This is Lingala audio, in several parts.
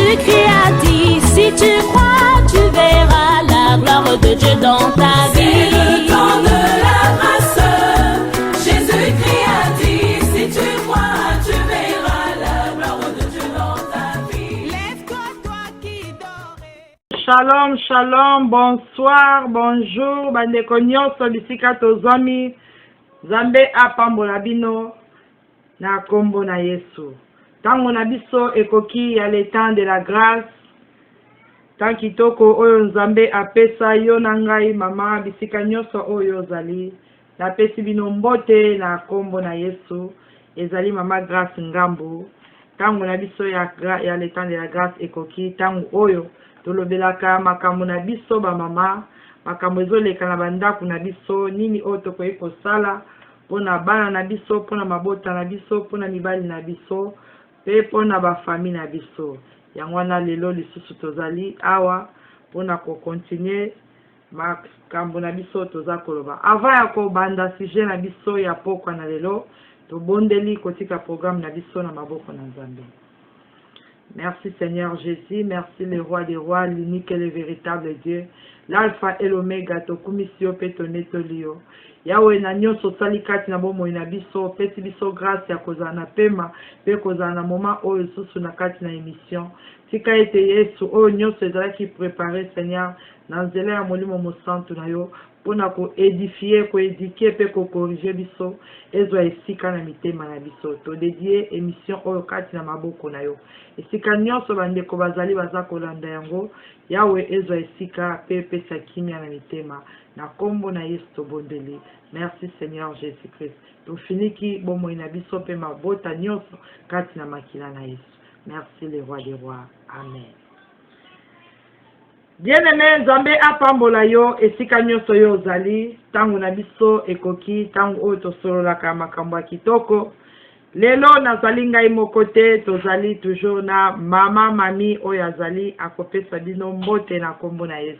Jésus-Christ a dit, si tu crois, tu verras la gloire de Dieu dans ta vie. C'est le temps de la grâce. Jésus-Christ a dit, si tu crois, tu verras la gloire de Dieu dans ta vie. Lève-toi, toi qui dors. Shalom, shalom, bonsoir, bonjour, bandeko nyonso bisika tozwami. Nzambe apambola bino na nkombo na Yesu. Ntango na biso ekoki ya le temps de la grâce. Temps kitoko oyo Nzambe apesa yo na ngai, mama, bisika nyonso oyo ozali. Napesi bino mbote na nkombo na Yesu. Ezali mama Grâce Ngambu. Ntango na biso ya le temps de la grâce ekoki, ntango oyo tolobelaka makambo na biso bamama, makambo ezoleka na bandako na biso, nini oyo tokoki kosala mpona bana na biso, mpona mabota na biso, mpona mibali na biso mpe mpona bafamille na biso. Yango wana lelo lisusu tozali awa mpona kocontinuer makambo na biso toza koloba. Avant ya kobanda sujet na biso ya pokwa na lelo, tobondeli kotika programme na biso na maboko na Nzambe. Merci Seigneur Jésus, merci le roi des rois, l'unique et le véritable Dieu, l'alpha et l'oméga. Tokumisi yo mpe tonetoli yo, Yawe, na nyonso osali kati na bomoi na biso. Opesi biso grâce ya kozala na pema mpe kozala na moment oyo lisusu na kati na émission. Tika ete Yesu, oyo nyonso ezalaki préparé, Seigneur, na nzela ya Molimo Mosantu na yo mpona koédifier, koéduquer mpe kocorriger biso, ezwa esika na mitema na biso. Todédier émission oyo kati na maboko na yo. Esika nyonso bandeko bazali, baza kolanda yango, Yawe, ezwa esika mpe epesa kimia na mitema. Na nkombo na Yesu tobondeli. Merci Seigneur Jésus Christ. Tofiniki bomoi na biso mpe mabota nyonso kati na makila na Yesu. Merci le roi des rois, amen. Bien-aimé, Nzambe apambola yo esika nyonso yo ozali. Ntango na biso ekoki, ntango oyo tosololaka makambo ya kitoko. Lelo nazali ngai moko te, tozali toujours na mama Mami oyo azali akopesa bino mbote na nkombo na Yesu.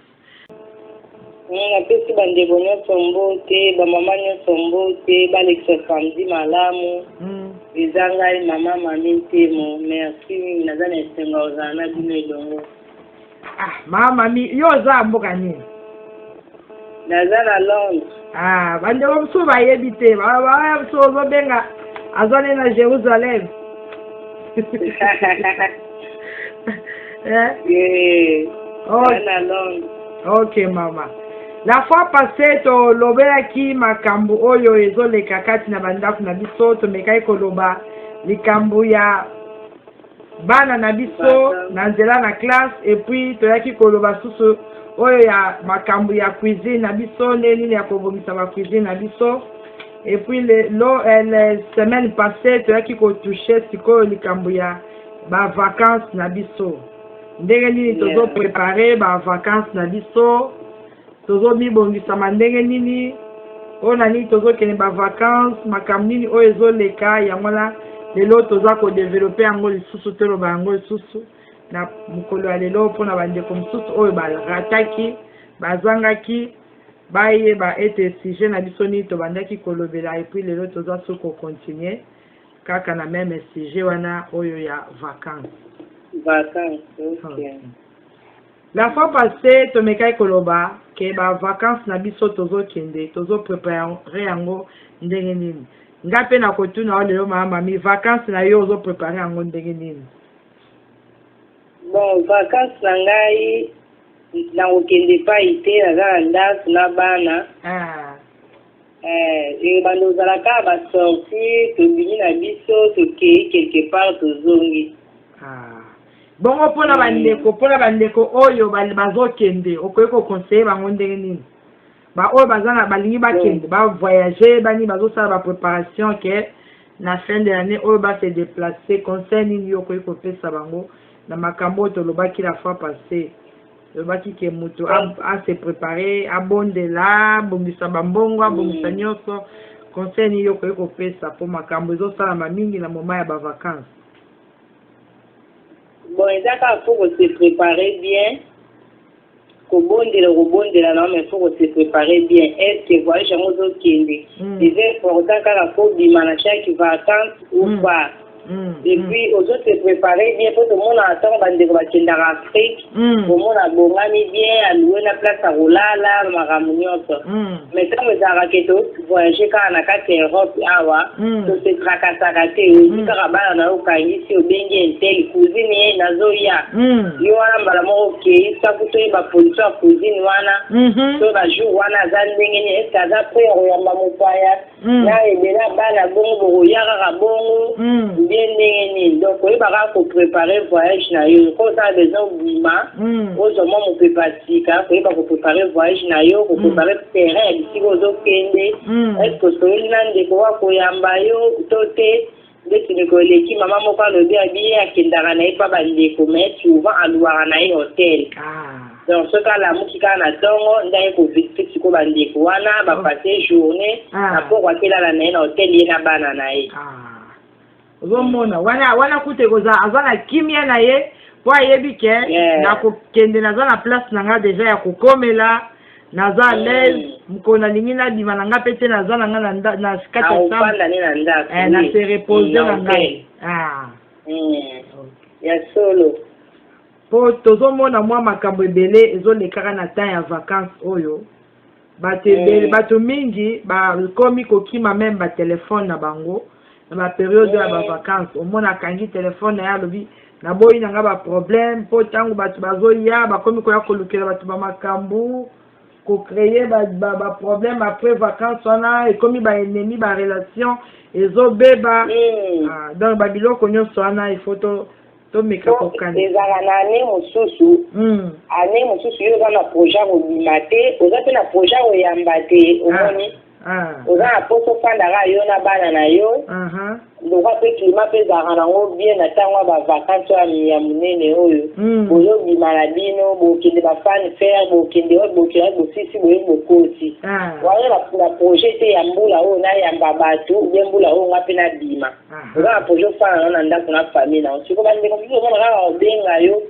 Napesi bandeko nyonso mbote, bamama nyonso mbote, balekisa samedi malamu. Eza ngai mama Mami Ntemo. Merci mingi, naza na esengo ya kozala na bino elongo. Ah, mama Mami, yo oza mboka nini? Naza na Londres. Ah, bandeko mosusu bayebi te, baya mosusu ozobenga aza nde na Jérusalem. Eh? Yeah. Oh. Naza na Londres. Ok mama, la fois passée tolobelaki makambo oyo ezoleka kati na bandako na biso. Tomekaki koloba likambo ya bana na biso na nzela na classe, et puis toyaki koloba susu oyo ya makambo ya cuisine na biso, nde nini ya kobongisa bacuisine na biso. Et puis le semaine passée toyaki kotoucher sikoyo likambo ya bavacance na biso, ndenge nini tozopréparer bavacance na biso, tozomibongisama ndenge nini, oyo na nini tozokende bavacance, makambo nini oyo ezoleka. Yango wana lelo toza kodévelopper yango lisusu, toloba yango lisusu na mokolo ya lelo mpona bandeko mosusu oyo barataki, bazangaki bayeba ete sujet na biso nini tobandaki kolobela. Et puis lelo toza so kocontinuer kaka na même sujet wana oyo ya vacance. Vacance, ok. La fois passée tomekaki koloba ke bavacance na biso tozokende, tozopréparer yango ndenge nini. Nga mpe na kotuna yo lelo, mama Mami, vacance na yo ozopréparer yango ndenge nini? Bon, vacance na ngai, nakokende epai te, naza na ndako na bana. Ebanda ozala kaka basortie, tobimi na biso, tokei quelque part, tozongi. Ah. Bongo mpona bandeko oyo bazokende, okoki koconseiller bango ndenge nini? Baoyo baza na balingi bakende bavoyage, bani bazosala bapréparation ke na fin de l'année oyo base déplacer, conseil nini yo okoki kopesa bango na makambo oyo tolobaki la fois passée? Tolobaki ke moto ase préparer, abondela, abongisa bambongo, abongisa nyonso. Conseil nini yo okoki kopesa mpo makambo ezosalama mingi na moment ya bavacance? Bon, eza kaka faut kose préparer bien, kobondela, kobondela na, mais faut kose préparer bien. Est ce que voyage yango ozokende, eza important kaka faut bima na chaque vacance ou pas? Et puis ozo se préparer bien, mpo tomonaka ntango bandeko bakendaka Afrique, omona abongami bien, alouer na place ya kolala, makambo nyonso. Mais ntango ezalaka ke tovoyage kaka na kati ya Europe awa, tose tracasaka te. Ozwi kaka bana na yo, okangisi, obengi un tel, cousine, ye nazoya. Yo wana mbala moko okei, saku toyeba position ya cousine wana, to bajour wana aza ndenge nini, est-ce aza prêt ya koyamba mopaya na ebele ya bana bongo, bokoya kaka bongo bien, ndenge nini. Donc koyeba kaka kopréparer voyage na yo, ko osala besoin obima, ozwa mwa mopepe ya sika. Koyeba kopréparer voyage na yo, kopréparer terrain ya bisika ozokende. Est-ce osoyeli na ndeko wa koyamba yo to te? Ndeti ndeko eleki, mama moko alobi, abi ye akendaka na ye mpa bandeko, mais souvent alouaka na ye hotel. Donc soki alamuki kaka na ntongo, nde aye kovisiter sikoyo bandeko wana, bapasser journée. Na poko akelala na ye na hotel, ye na bana na ye. Ah. Ozomona wana, wana kuta ekozala aza na kimia na ye, mpo ayebi ke nakokende, naza na place na nga déjà ya kokomela, naza à l'aise. Mokolo nalingi nabima na nga mpe te, naza na nga na kati ya chambre. Akovanda ne na ndako. Eh, na se reposer na ngai. Ah. Ya solo. Mpo tozomona mwa makambo ebele ezolekaka na temps ya vacance oyo. Bato ebele, bato mingi bakomi kokima même batelefone na bango na bapériode ya bavacance. Omona akangi telefone na ye, alobi: "Naboyi na nga baproblème." Mpo ntango bato bazoya, bakomi koya kolukela bato bamakambo, kocréer baproblème. Après vacance wana, ekomi baennemi, barelation ezobeba. Ah, donc babiloko nyonso wana, il faut to tomeka kokani. Ezalaka na année mosusu. Année mosusu, yo oza na projet ya kobima te, oza mpe na projet ya koyamba te, omoni. Oza na mposa ofandaka yo na bana na yo. Lokwa mpe climat mpe ezalaka nango bien na ntango ya bavacance oyo ya monene oyo. Bozobima na bino, bokende bafan fair, bokende oyo, bokende bosisi boye, bokoti. Wana na projet te ya mbula oyo nayamba bato, ubie mbula oyo nga mpe nabima. Oza na projet ofanda nao na ndako na famille nango. Siko bandeko mosusu, omona kaka kobenga yo,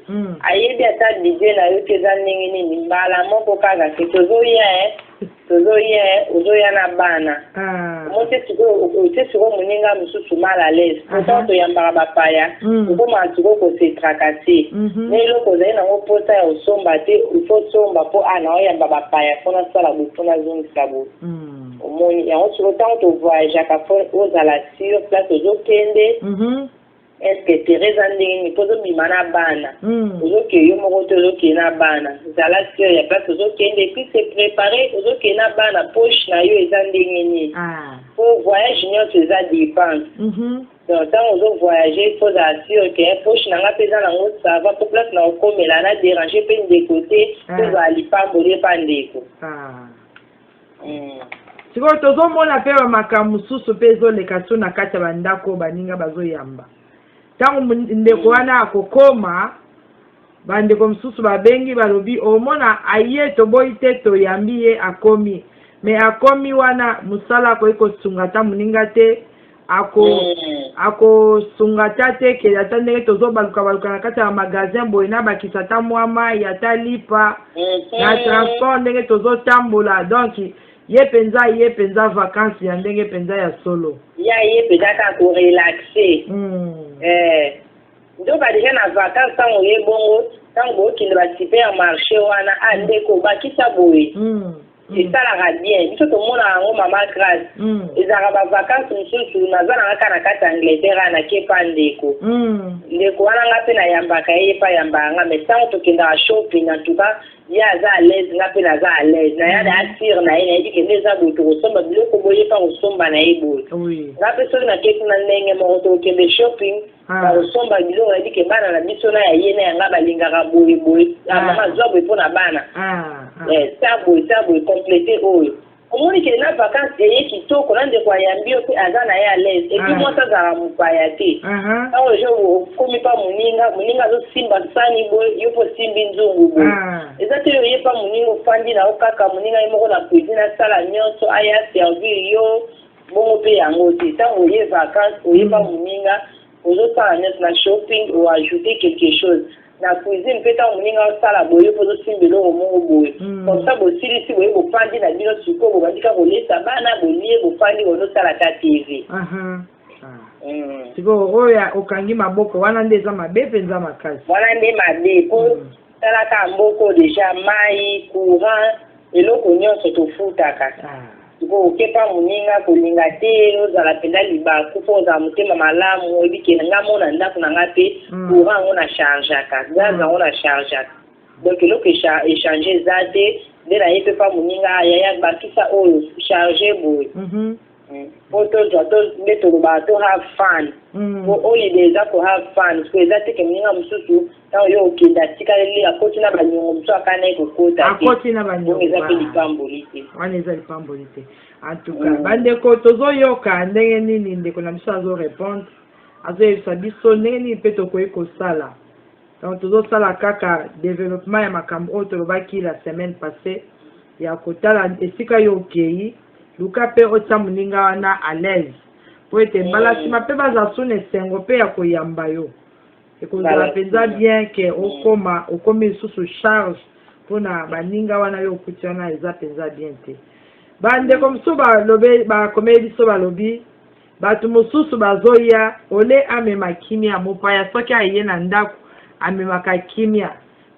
ayebi ata budget na yo te eza ndenge nini. Mbala moko kaka ke tozoya, tozoya, ozoya na bana. Omoni te sikoyo, otie sikoyo moninga mosusu mal à l'aise. Pourtant toyambaka bapaya, okomaka sikoyo kose tracasser. Na eloko ozali nango mposa ya kosomba te, il faut somba mpo a na oyamba bapaya, mpo nasala boye, mpo nazongisa boye. Omoni yango sikoyo, ntango tovoyageaka, faut ozala sur place ozokende. Est-ce que terrain eza ndenge nini? Mpo ozobima na bana, ozokende yo moko te, ozokende na bana. Zala sûr ya place ozokende, et puis se préparer. Ozokende na bana, poche na yo eza ndenge nini? Po voyage nyonso eza dépense. Donc ntango ozovoyage, faut ozala sûr ke poche na nga mpe eza nango ça va, po place na okomela na déranger mpe ndeko te, po ozala lipamboli epa ndeko. Sikoyo tozomona mpe bamakambo mosusu mpe ezoleka so na kati ya bandako oyo baninga bazoyamba. Ntango ndeko wana akokoma, bandeko mosusu babengi, balobi: "Omona, aye, toboyi te, toyambi ye, akomi, mais akomi wana, mosala akoki kosunga ata moninga te, ako akosunga ta te ke ata ndenge tozobaluka baluka na kati ya magasin boye, nabakisa ata mwa mai, ata lipa na transport ndenge tozotambola." Donc ye mpenza, ye mpenza vacance ya ndenge mpenza ya solo. Ya ye mpenza kaka korelaxer. Nzoka déjà na vacance, ntango ye bongo, ntango bookende basupermarché wana, a ndeko, bakisa boye. Esalaka bien. Biso tomonaka yango, mama Grâce. Ezalaka bavacance mosusu, naza nanga kaka na kati ya Angleterre, nake pa ndeko. Ndeko wana, nga mpe nayambaka ye, ye mpe ayambaka nga, mais ntango tokendaka shopping, en tout cas ye aza à l'aise, nga mpe naza à l'aise. Naya na asire na ye, nayebi kende eza boye, tokosomba biloko boye, ye mpe akosomba na ye boye. Nga mpe soki nake kuna, ndenge moko tokokende shopping, bakosomba biloko, nayebi ke bana na biso na ya ye na yanga balingaka boye boye. Mama, azwa boye mpo na bana. Sa boye, sa boye, compléter oyo. Omoni ke na vacance eye kitoko na ndeko ayambi yo mpe aza na ye à l'aise. Et puis mwasi azalaka mopaya te. Ntango deja okomi pa moninga, moninga azosimba sani boye, yo mpo osimbi nzungu boye. Eza te oye pa moninga, ofandi na yo kaka, moninga ye moko na cuisine asala nyonso, aya servir yo bongo mpe yango te. Ntango oye vacance, oye pa moninga, ozosala nyonso na shopping, oajoute quelque chose na cuisine mpe. Ntango moninga osala boye, mpo ozosimba eloko moko boye, comme ça bosilisi boye, bofandi na bino sikoyo, bobandi kaka kolesa bana, bolie, bofandi, bozosala ta TV. Ah. Sikoyo oyo okangi maboko wana nde eza mabe mpenza makasi. Wana nde mabe po talaka mboko deja mai, courant, eloko nyonso tofutaka. Sikoyo okepa moninga kolinga te ozala mpenza libaku mpo ozala motema malamu, oyebi ke nga mona ndako na nga mpe courant yango na chargeaka, gaz yango na chargeaka, donc eloko échange eza te. Nde naye mpe pa moninga, yaya, bakisa oyo, charge boye po tozwa nde tolobaka to have fun. Po holiday eza ko have fun. So eza te ke moninga mosusu, ntango yo okende, atikali akoti na baniongo mosusu, akana ye kokota te. Akoti na baniongo. Eza mpe lipamboli te. Wana eza lipamboli te. En tout cas, bandeko, tozoyoka ndenge nini ndeko na biso azorépondre, azoyebisa biso ndenge nini mpe tokoki kosala. Donc tozosala kaka développement ya makambo oyo tolobaki la semaine passée, ya kotala esika yo okei, luka mpe otia moninga wana à l'aise, po ete mbala nsima mpe baza so na esengo mpe ya koyamba yo. Ekozala mpenza bien ke okoma okomi lisusu charge mpona baninga wana yo okuti wana, eza mpenza bien te. Bandeko mosusu balobi, bakomeli biso, balobi bato mosusu bazoya ole amema kimia. Mopaya soki aye na ndako, amemaka kimia,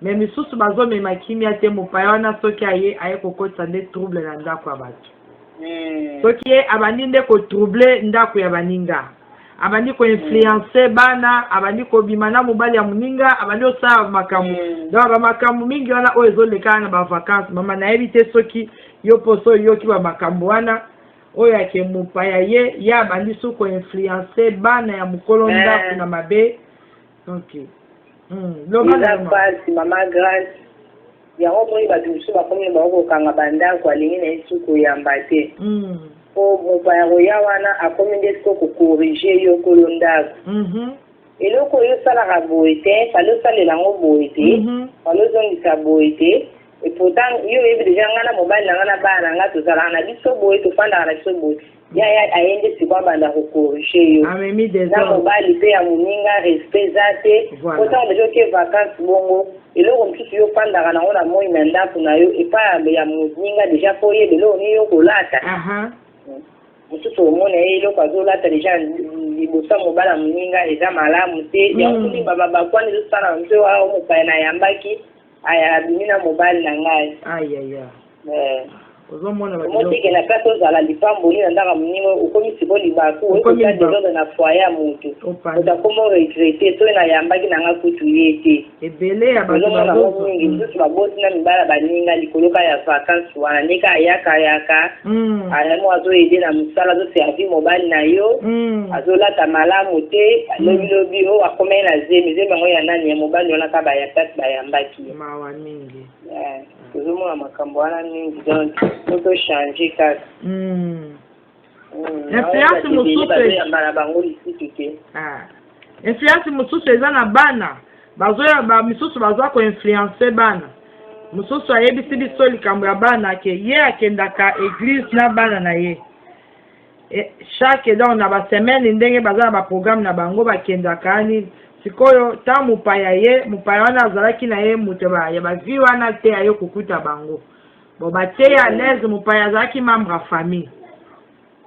me misusu bazomema kimia te. Mopaya wana soki aye, aye kokotisa nde trouble na ndako ya bato. Soki ye abandi nde kotroubler ndako ya baninga, abandi koinfluencer bana, abandi kobima na mobali ya moninga, abandi kosala makambo. Donc bamakambo mingi wana oyo ezolekana na bavacance, mama, nayebi te soki yo mposo oyoki bamakambo wana oyo ake mopaya ye, ye abandi so koinfluencer bana ya mokolo ndako na mabe. Ok. Eza mpasi, mama Grâce. Yango omoni bato mosusu bakomi na bango kokanga bandako, alingi na ye su koyamba te, po mopaya koya wana akomi nde siko kocorriger yo kolo ndako. Eloko oyo osalaka boye te, fallait osalela yango boye te, fallait ozongisa boye te. Et pourtant yo oyebi deja, ngai na mobali na ngai na bana na ngai tozalaka na biso boye, tofandaka na biso boye. Ya ya aye nde sikoyo abanda kocorriger yo. Amemi Na désordre. Mobali mpe ya moninga, respect eza te. Po ntango deja oke vacance bongo, eloko mosusu yo ofandaka nango na moi na ndako na yo, epai ya moninga deja fo oyeba eloko nini yo kolata. Mosusu omona ye eloko azolata deja liboso ya mobali ya moninga eza malamu te. Yango soki bakwani ezosala mosu wana, mopaya nayambaki aya abimi na mobali na ngai. Ayaya. Ozomona. Omoteke na place ozala lipamboli na ndako ya moninga, okomi siko libaku. Okomi okotia libaku. désordre na foyer ya motu. Opani. Moto akomi oregretter soki nayambaki na nga kutu ye te. Ebele ya bato Ozomona ngo bazozwa. mingi. Lisusu baboti na mibala baninga likolo ka ya vacance wana, ndenge ayaka ayaka, ayamo azoaider na mosala, azoservir mobali na yo, azolata malamu te. Lobilobi oyo akomai na zemi, zemi yango ya nani? Ya mobali wana ka baya place bayambaki ye. Mawa mingi. Tozomona makambo wana mingi, donc po tochange kaka. Influence mosusu Bazoyamba na bango lisusu te. Ah. Influence mosusu eza na bana, bazoya ba misusu baza koinfluencer bana mosusu. Ayebisi biso likambo ya bana ke ye akendaka église na bana na ye. Chaque, donc na basemaine, ndenge baza na baprogramme na bango, bakendaka nini. Sikoyo ntango mopaya ye, mopaya wana azalaki na ye moto ya bavie wana te, aye kokuta bango, bon, batie ye à l'aise. Mopaya azalaki membre ya famille,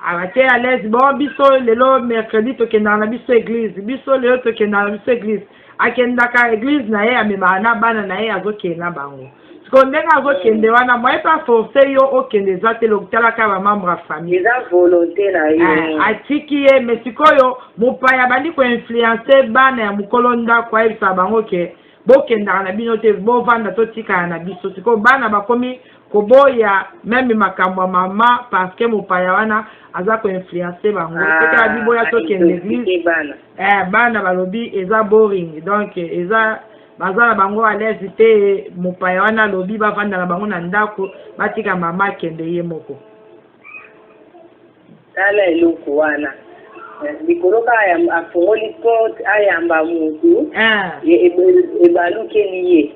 abatie à l'aise. Bon, biso lelo mercredi tokendaka na biso église, biso lelo tokendaka na biso église. Akendaka église na ye, amemaka na bana na ye, azokende na bango. Sikoyo ndenge azokende wana, moye mpe aforce yo okende eza te, lotalaka bamembre ya famille. Eza volonté na ye. Ah, atiki ye. Me sikoyo mopaya abandi koinfluencer bana ya mokolo ndako, ayebisaka bango ke bokendaka na bino te, bovanda, totikala na biso. Sikoyo bana bakomi koboya même makambo ya mama, parce que mopaya wana aza koinfluencer bango. Soki abi boya tokende église, bana. Bana balobi eza boring, donc eza baza na bango à l'aise te. Mopaya wana alobi bavanda na bango na ndako, batika mama akende ye moko. Tala eloko wana. Likolo kaka afungoli porte ayamba motu, ebalukeli ye.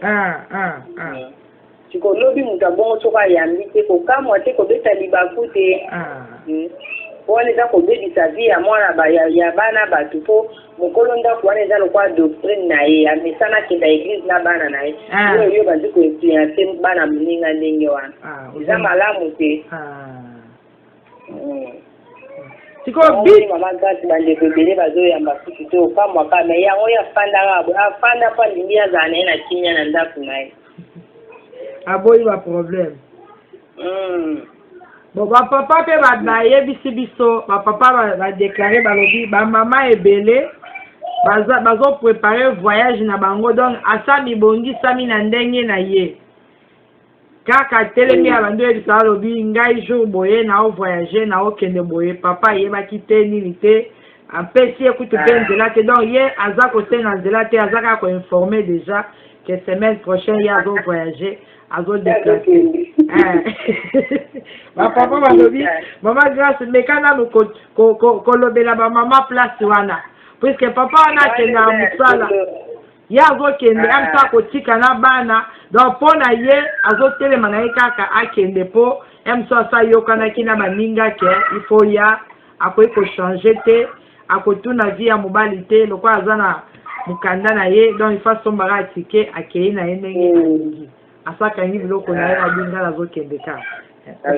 Siko lobi moto abongo soki ayambi te, kokamwa te, kobeta libaku te. Wana eza kobebisa vie ya mwana ya bana bato, mpo mokolo ndako wana eza lokola doctrine na ye, amesana akenda église na bana na ye. Oyo yo bandi koinfluencer bana moninga ndenge wana, eza malamu te. Sikoyo bit mama Grace, bandeko ebele bazoyamba susu te, okamwa kaka. Mais yango ye afandaka boye, afanda mpo alingi azala na ye na kimia na ndako na ye. Aboyi baproblème. Bon, bapapa mpe bayebisi biso, bapapa badéclarer, balobi bamama ebele bazoprépare voyage na bango. Donc asa mibongisami na ndenge na ye kaka, telemi ya bandi oyebisa, alobi: "Ngai jour boye naovoyage, naokende boye." Papa ayebaki te nini te, apesi ye kutu mpe nzela te. Donc ye aza kosenga nzela te, aza kaka koinformer déjà que semaine prochaine ye azovoyage, azodéplace. Bapapa balobi: "Mama Grâce, meka nanu kolobela bamama place wana," puisque papa wana akendaka mosala, ye azokende amisa akotika na bana. Donc mpo na ye azotelema na ye kaka akende, mpo ye mosu asa ayokanaki na baninga ke ifo ya akoki kochanger te, akotuna vie ya mobali te, lokola aza na mokanda na ye. Donc ifo asombaka atike, akei na ye ndenge alingi, asakangi biloko na ye, abingala, azokende kaka.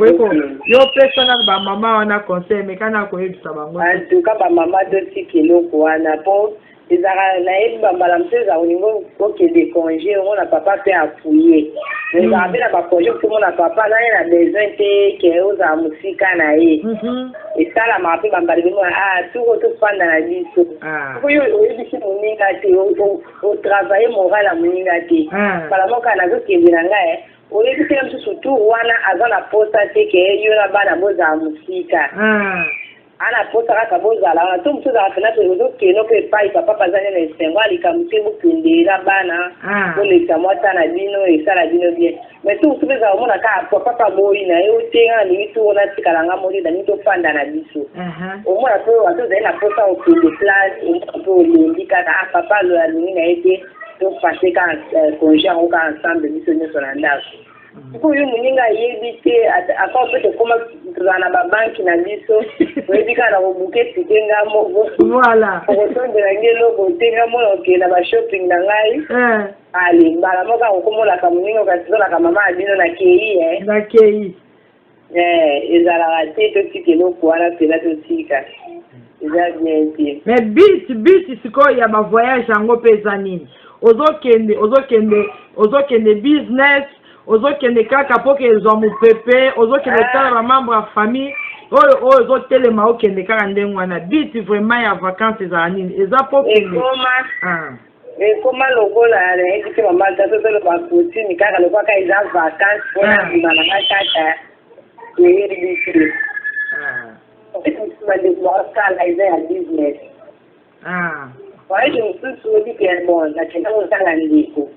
Okoki yo pesa na bamama wana conseil, meka na koyebisa bango. En tout cas, bamama, totika eloko wana, mpo ezalaka, nayebi, bambala mosusu ezala olingi okende congé, omona papa mpe afuye. Ezalaka mpe na bacongé mosusu, omona papa na ye na besoin te ke ozala mosika na ye. Esalamaka mpe bambala ebemona ah, tuko tofanda na biso. Soki oyebisi moninga te, otravaille moral ya moninga te. Mbala moko nazokende na ngai, oyebi te, mosusu tour wana aza na posa te ke yo na bana bozala mosika, ana posa kaka bozala wana. To mosusu ezalaka pena ozokende mpe epai papa paza nde na esengo, alikambo te, bokende na bana, bolekisa mwa ta na bino, esala bino bien. Mais to mosusu mpe ezala omona kaka papa pa boyi na ye otenga, nalingi to natikala nga moli, nalingi tofanda na biso. Omona mpe wato ozali na posa okende place, omona mpe olembi kaka, ah, papa alo alingi na ye te, topase kaka congé yango kaka ensemble, biso nyonso na ndako. Sikoyo yo moninga ayebi te, aka mpe tokóma tozala na babanki na biso, oyebi kaka na kobuke ticket nga moko. Okotondela nge eloko te, nga mona okende na bashopping na ngai. Ale, mbala moko akokomolaka moninga, kasi tozolaka mama ya bino nakei e. Nakei. Ezalaka te, totika eloko wana mpena, totika, eza bien te. Mais but sikoyo ya bavoyage yango mpe eza nini? Ozokende business, ozokende kaka mpo ke ezwa mopepe, ozokende otala bamembre ya famille oyo ozotelema, okende kaka ndenge wana? But vraiment ya vacance ezala nini? Eza mpo kende Ekoma lokola, nayebi te, mama, ta tozoloba coutume kaka, lokola kaka eza vacance mpona bima na nga kaka, toyebi te. Bandeko bakosala eza ya business. Voyage mosusu oyebi ke bon, nakenda kosala ndeko,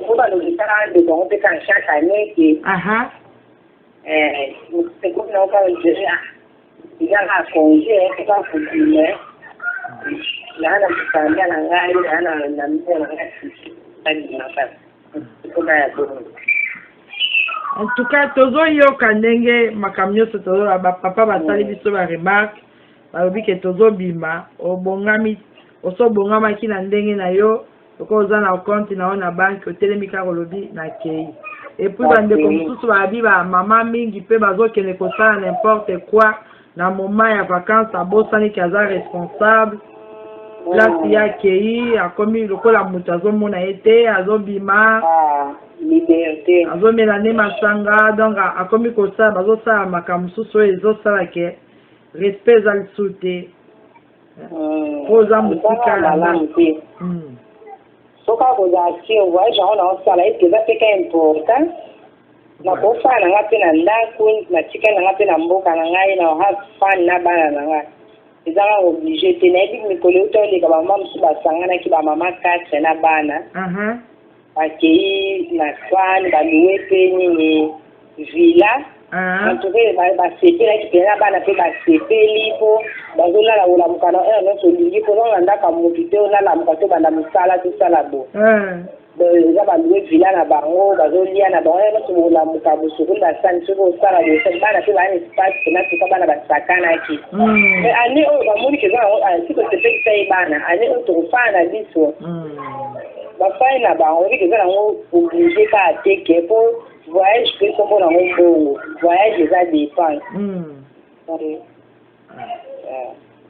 po balobisaka ndeko yango mpe kaka chaque année ke ekomi nango kaka gérer, eza kaka congé, kaka coutume, naa na mokanda na ngai, naa na mbongo na ngai, nabima kaka, ekoma ya bongo. En tout cas, tozoyoka ndenge makambo nyonso tozoyoka, bapapa basali biso baremarque, balobi ke tozobima, obongami, oso obongamaki na ndenge na yo, lokola oza na compte na yo na banke, otelemi kaka, olobi nakei. Et puis bandeko mosusu bayabi, bamama mingi mpe bazokende kosala n'importe quoi na moment ya vacance, abosani ke aza responsable. Place ye akei, akomi lokola moto azomona ye te, azobima. Liberté. Azomela nde masanga. Donc akomi kosala, bazosala makambo mosusu oyo ezosala ke respect eza lisusu te, po oza mosika. Malamu te. Soki akozala sur voyage yango naosala, eske eza mpe ka important, nakofala na nga mpe na ndako, natikali na nga mpe na mboka na ngai, na have fun na bana na ngai, eza kaka obligé te. Nayebi mikolo euta oleka, bamama mosusu basanganaki, bamama 4 na bana, bakei na fan, balouer mpe nini, villa. En tout cas, basepelaki mpenza, bana mpe basepeli, mpo bazolala, kolamuka na heure nyonso olingi, mpo ozonga ndako ya motu te, onalamuka te, obanda mosala, tosala bo. Eza balouer villa na bango, bazolia na bango, heure nyonso bolamuka, bosokoli basani, soki osala bosali, bana mpe baa na espace mpena tuka, bana basakanaki. Mais année oyo bamoni ke eza yango si tosepelisa ye bana, année oyo tokofala na biso, bafai na bango, oyebi ke eza nango obligé kaka te ke mpo voyage mpe kombo nango mbongo, voyage eza dépense.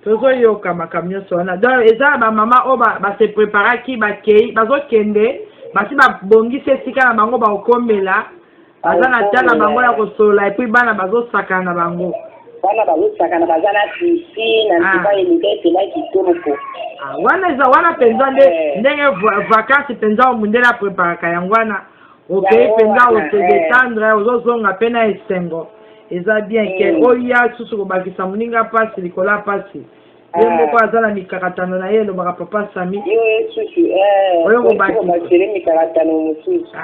Tozoyoka makambo nyonso wana. Donc eza na bamama oyo base préparaki, bakei, bazokende, basi babongisi esika na bango bakokomela, baza na ta na bango ya kosolola, et puis bana bazosakana na bango. Bana bazosakana, baza na piscine na ntuka, eleka epela kitoko. Ah, wana eza wana mpenza nde ndenge vacance mpenza oyo mondele apreparaka yango wana. Okei mpenza, ose détendre, ozozonga mpe na esengo. Eza bien ke oya susu kobakisa moninga mpasi likolo ya mpasi. Ye moko aza na mikakatano na ye, elobaka papa Sami. Yo susu Oyo kobakisele mikakatano mosusu.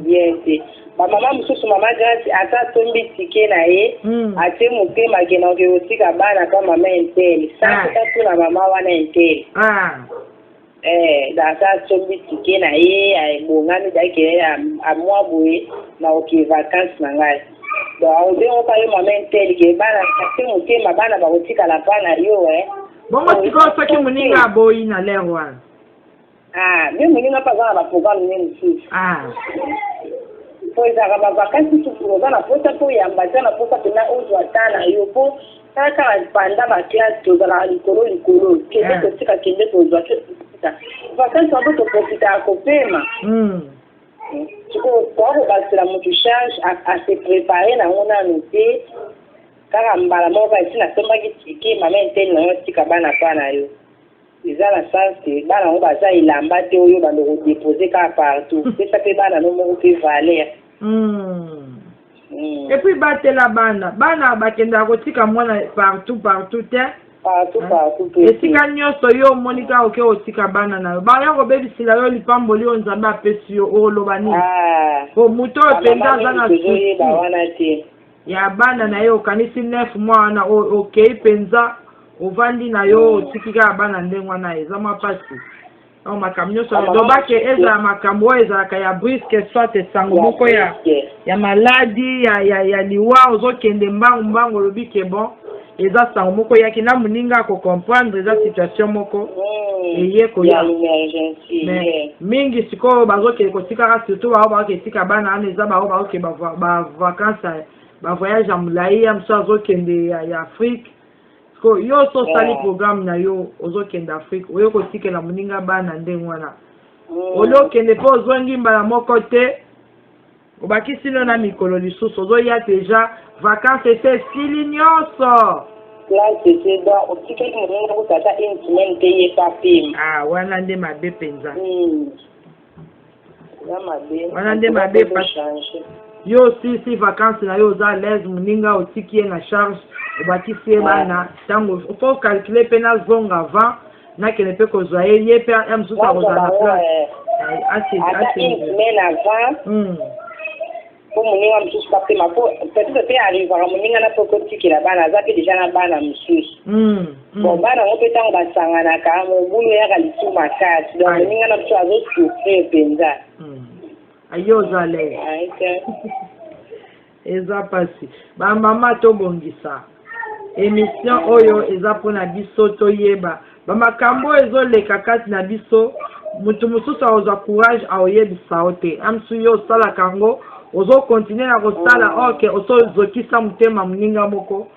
Bien te. Bamama mosusu, mama Grâce, ata asombi ticket na ye, atie motema, akenda oke kotika bana pa mama un tel, sans tatuna mama wana un tel. Ata asombi ticket na ye, ebongami dake amwa boye na oke vacance na ngai, donc akobengo pa yo mama un tel ke bana, atie motema, bana bakotikala mpa na yo. Bongo sikoyo soki moninga aboyi na lere wana? Ah, nde moninga mpe aza na baprogramme nde mosusu. Po ezalaka bavacance mosusu, oza na posa mpo oyamba te, na posa mpena ozwa ta na yo, mpo kaka panda baclasse tozalaka likolo likolo, kende kotika, kende kozwa vacance wana, toprofitaka kopema. Sikoyo toa kobakisela motu charge ase prépare nango nanu te, kaka mbala moko esi nasombaki ticket, mama un tel nango tika bana pa na yo. Eza na sens te. Bana yango baza elamba te oyo bando kodépose kaka partout. Pesa mpe bana no moko mpe valeur. Et puis batela bana. Bana bakendaka kotika mwana partout partout te. Partout partout. Esika nyonso yo omoni kaka oke kotika bana na yo, baya kobebisela yo lipamboli oyo Nzambe apesi yo. Oloba nini? Po moto oyo mpenza aza na tozoyeba wana te. Ya bana na ye, okanisi 9 mois wana okei mpenza, ovandi na yo, otiki kaka bana ndenge wana, eza mwa mpasi. Donc makambo nyonso lobake ezala makambo oyo ezalaka ya brusque, soit esango moko ya maladie, ya liwa, ozokende mbangu mbangu, olobi ke bon, eza sango moko eyaki na moninga, akocomprendre, eza situation moko eye koya. Mais mingi sikoyo bazokende kotikaka, surtout bao baoke etika bana wana, eza bao baoke bavacance, bavoyage ya molai, ya mosusu azokende ya Afrique. Sikoyo yo so osali programme na yo, ozokende Afrique, oye kotikela moninga bana ndenge wana, oli okende mpe ozongi mbala moko te, obakisi no na mikolo lisusu, ozoya déjà vacance ese esili nyonso. Place te, donc otikeli moninga kuta ata une semaine te, ye pa pema. Ah, wana nde mabe mpenza. Eza mabe. Wana nde mabe. Yo osilisi vacance na yo, oza à l'aise, moninga otiki ye na charge, obakisi ye bana. Ntango faut calculer mpe nazonga avant, nakende mpe kozwa ye, ye mpe ya mosusu akozala na place. Ata une semaine avant, mpo moninga mosusu bapema, mpo peut-être mpe arrivaka moninga na mpo kotikela bana, aza mpe déjà na bana mosusu. Bon, bana yango mpe ntango basanganaka, mobulu eyaka lisusu makasi. Donc moninga na biso azosouffrir mpenza. Ayo oza l'aise, eza mpasi. Bamama, tobongisa. Émission oyo eza mpona biso toyeba bamakambo oyo ezoleka kati na biso. Moto mosusu akozwa courage aoyebisa yo te. Amsu yo osalaka yango, ozokontinue na kosala, ok, osozokisa motema moninga moko,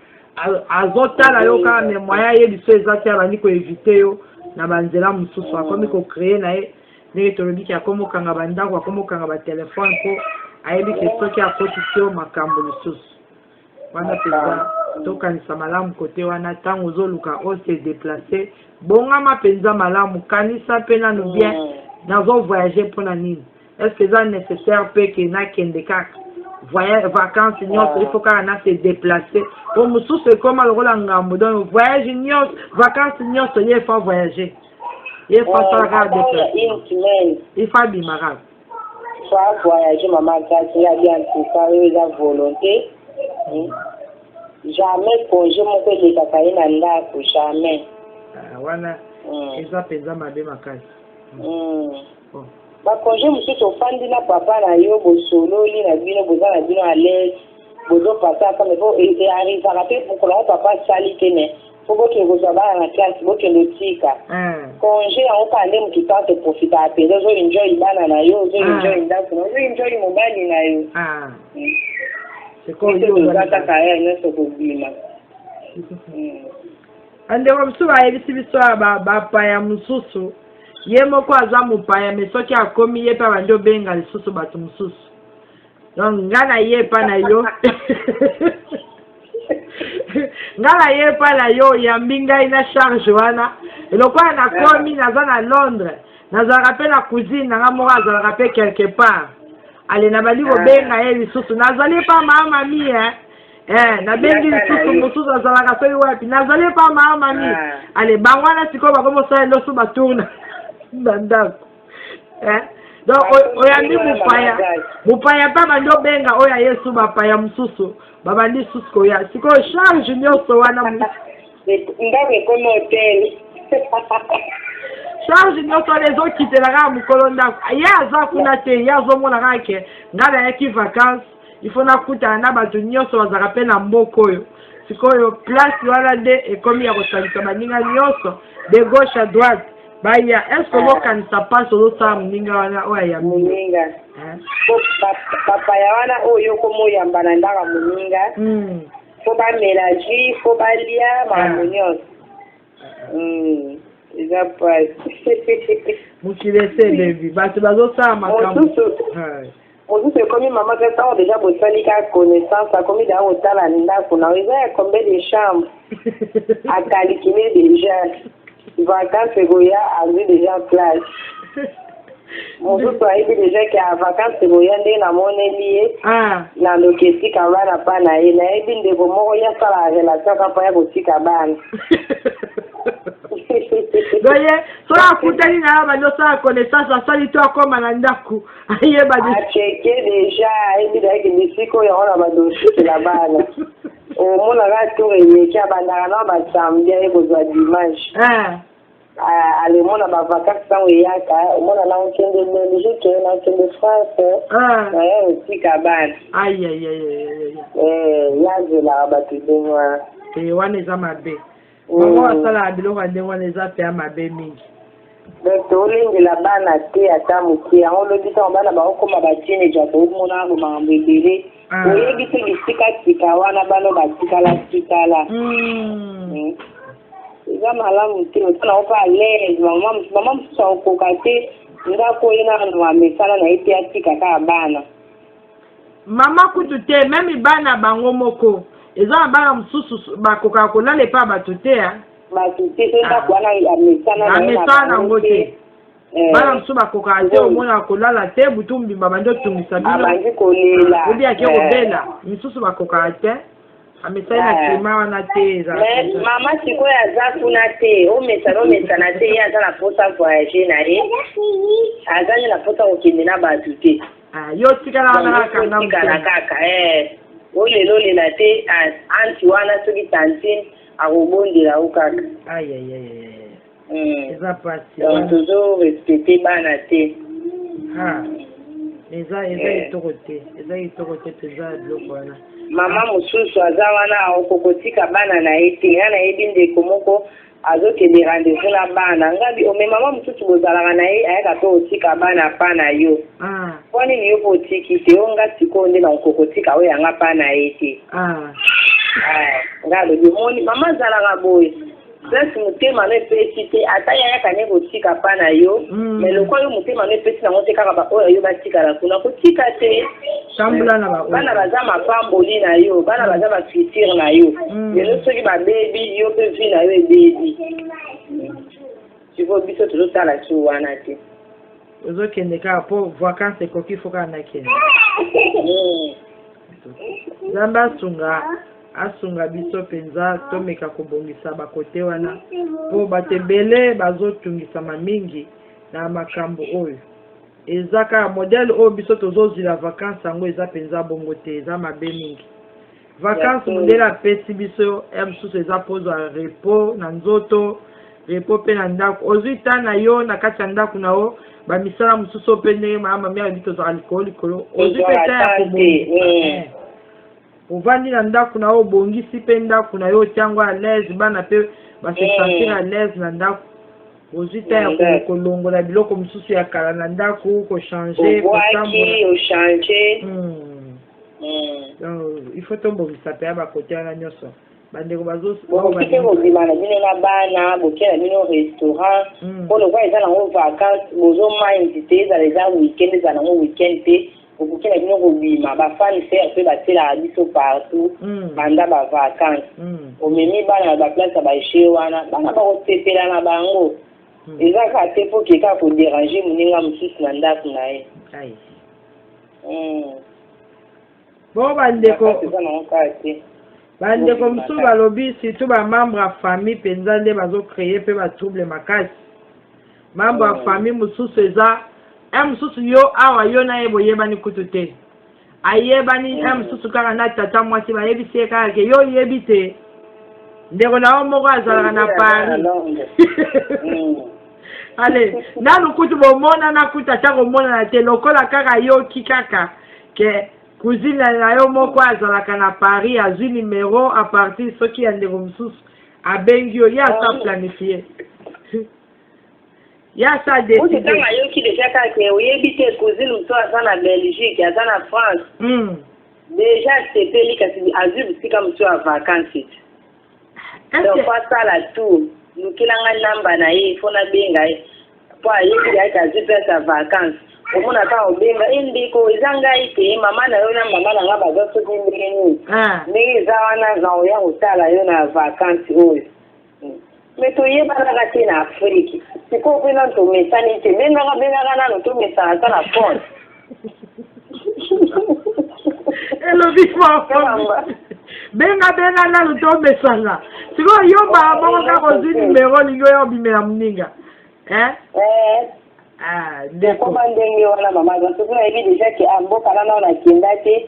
azotala yo kaka, mais moyen ayebiso eza te. Abandi koéviter yo na banzela mosusu, akomi kocréer na ye ndenge tolobiki, akomi okanga bandako, akomi okanga batelefone, mpo ayebi ke soki akotisi yo makambo lisusu wana mpenza. Tokanisa malamu kote wana. Ntango ozoluka ose déplace, bongama mpenza malamu, kanisa mpe nanu bien: nazovoyage mpona nini? Est ce que eza nécessaire mpe ke nakende kaka voyage? Vacance nyonso il faut kaka na se déplacer? Po mosusu ekóma lokola ngambo, donc voyage nyonso, vacance nyonso, ye faut voyager, ye faut asala kaka déplace, il faut abima kaka. Faut voyager, mama Grâce ya bien. En tout cas oyo eza volonté. Jamais congé moko elekaka ye na ndako, jamais. Wana eza mpenza mabe makasi. Bacongé mosusu, ofandi na papa na yo, bosololi na bino, boza na bino à l'aise, bozopasa ensemble. Po arrivaka mpe mokolo yango papa asali te, mais fo bokende kozwa bana na classe, bokende otika. Congé yango kaka nde motu tango toprofitaka mpenza, ozoenjoy bana na yo, ozoenjoy ndako na, ozoenjoy mobali na yo. Toza kaka ya nyonso kobima. Bandeko mosusu bayebisi biso ya bapaya mosusu, ye moko aza mopaya, me soki akomi ye mpe abandi obenga lisusu bato mosusu. Donc nga na ye epa na yo, nga na ye epa na yo, oyambi ngai na charge wana. Lokola nakomi, naza na Londres, nazalaka mpe na cousine na nga moko azalaka mpe quelque part. Ale, nabandi kobenga ye lisusu, nazali epa mama mami, nabengi lisusu mosusu azalaka soki wapi, nazali epa mama mami. Ale, bango wana sikoyo bakomosala eloso, batourne na ndako. Donc oyambi mopaya, mopaya mpe abandi obenga oyo aye su, bapaya mosusu babandi susu koya. Sikoyo charge nyonso wana, ndako ekomi hotel. Charge nyonso wana ezokitela kaka mokolo ndako. Ye aza kuna te, ye azomona kaka ke ngai nayaki vacance, il faut nakutana na bato nyonso bazalaka mpe na mboka oyo. Sikoyo place wana nde ekomi ya kosangisa baninga nyonso de gauche à droite baya. Est ce que ozokanisa mpasi ozosala moninga wana oyo ayambi? Moninga, bapaya wana oyo okomoyamba na ndako ya moninga, fo bamela jus, fo balia makambo nyonso. Eza pasi. Mokili ese elebi, bato bazosala makambo. Mosusu ekomi mama te, ntango deja bosali ka connaissance, akomi daa kotala ndako na eza ya combien de chambre, acalculer déjà vacance ekoya, azwi déjà place. Mosusu ayebi déjà ke vacance ekoya, ndenge namoneli ye, nandoki esika bana mpa na ye. Nayebi ndeko moko, ye asalaka relation kaka ya kotika bana. Donc ye soki akutani na ye, bandi osala connaissance, asali to akóma na ndako, ayeba. Acheke déjà, ayebi dayeke bisika oyo yango na badosikela bana. Omonaka tour eleki, abandaka na basamedi, aye kozwa dimanche. Alemona bavacance ntango eyaka, omona na okende Belgique, na okende France, naya otika bana. Ye azelaka bato ndenge wana. Te, wana eza mabe. Bango basalaka biloko ya ndenge wana, eza mpe ya mabe mingi. Donc tolengela bana te ata moke. Yango olobi, ntango bana bakokóma bateenager, tomonaka bo makambo ebele. Oyebi te bisika tika wana bana batikala tikala. Eza malamu te. Oza nango mpe à l'aise. Mama mosusu akokoka te, ndako ye nano amesana na ye te, atika kaka bana. Mama kutu te, même bana bango moko, eza na bana mosusu bakokaka kolala epa bato te. Bato te, so ndako wana amesana. Amesana nango te. Bana mosusu bakokaka te, omonaka kolala te butu mbimba, bandi otungisa bino. Abandi kolela. Obi ake kobela. Misusu bakokaka te, amesali na climat wana te. Mama sikoyo aza kuna te, omesana omesana te, ye aza na mposa voyage na ye, aza nde na mposa kokende na bato te. Yo tikala wana kaka. Tikala kaka, olela olela te, anti wana soki tantine akobondela o kaka. Eza pasi. Donc tozo respecte bana te. Eza kitoko te, eza kitoko te mpenza ya biloko wana. Mama mosusu aza wana, akokotika bana na ye te. Nga nayebi ndeko moko azokende rendez-vous na bana. Ngabi ome mama mosusu bozalaka na ye, ayaka mpe otika bana pa na yo. Mpo nini yo mpo otiki te? O nga sikoyo nde nakokotika oyo yanga pa na ye te. Nga alobi, omoni mama azalaka boye, place motema no epesi te, ata yayaka ne kotika pa na yo, mais lokwa yo motema no epesi nango te, kaka baoyo yo batikala kuna, kotika te. Bana baza mapamboli na yo, bana baza bafutur na yo. Lelo soki babebi, yo mpe vie na yo ebebi. Sikoyo biso tozosala su wana te. Ozokende kaka mpo vacance ekoki, fo kaka nakende. Nzambe asunga, asunga biso mpenza, tomeka kobongisa bakote wana, mpo bato ebele bazotungisama mingi na makambo oyo. Eza kaka modèle oyo biso tozozwila vacance yango, eza mpenza bongo te, eza mabe mingi. Vacance, mondele apesi biso ya mosusu, eza mpozwa repos na nzoto, repos mpe na ndako. Ozwi ta na yo na kati ya ndako na yo, bamisala mosusu oyo mpe ndenge mama mami alobi, tozwaka likolo likolo, ozwi mpe ta ya kobongisa. Ovandi na ndako na yo, obongisi mpe ndako na yo, otiango à l'aise, bana mpe base sentir à l'aise na ndako. Ozwi ta ya kolongola biloko mosusu ya kala na ndako, kochanger. Obwaki, ochange. Donc il faut tobongisa mpe ya bakote wana nyonso. Bandeko bazo Bokoki mpe kobima na bino na bana, boke na bino restaurant, mpo lokola eza nango vacance, bozo mind te, ezala eza weekend, ezala nango weekend te, bokoki na bino kobima. Ba fan fair mpe batielaka biso partout banda ba vacance. Omemi bana na ba place ya ba jeux wana, bana bakosepela na bango. Eza kaka te mpo ke kaka kodéranger moninga mosusu na ndako na ye. Ai. Bon, bandeko, Vacance eza nango kaka te. Bandeko Bobima mosusu kaka. Balobi surtout bamembre ya famille mpenza nde bazocréer mpe batrouble makasi. Membre ya famille mosusu eza un mosusu, yo awa, yo na ye boyebani kutu te, ayebani un mosusu kaka na tata mwasi, bayebisi ye kaka ke yo oyebi te, ndeko na yo moko azalaka na Paris. Ale nanu kutu bomonana kutu ata komonana te, lokola kaka ayoki kaka ke cousine na yo moko azalaka na Paris, azwi numéro à partir soki ya ndeko mosusu, abengi yo, ye asa planifié, ye asa Kuti décidé. Ntango ayoki déjà kaka ke oyebi te, cousine mosusu aza na Belgique, aza na France, déjà asepeli, kasi azwi bisika mosusu ya vacance te. Donc Est-ce faut asala tour, lukelanga namba na ye, faut nabenga ye, mpo ayebi yaki azwi place ya vacance. Omona kaka obenga e, ndeko, eza ngai te, mama na yo na mama na nga baza soki ndenge nini, ndenge eza wana, na oya kotala yo na vacance oyo. Me toyebanaka te na Afrique, sikoyo mpe nanu tomesani te, bengaka, bengaka nanu, tomesana ata na phone. Elobi fort, benga, benga nanu, tomesana. Sikoyo yo mbala moko kaka ozwi numéro, olingi oya obimela moninga, hein? Eh. Ah, ndeko. Okoma ndenge wana, mama, soki nayebi déjà ke ah, mboka nana oyo nakenda te,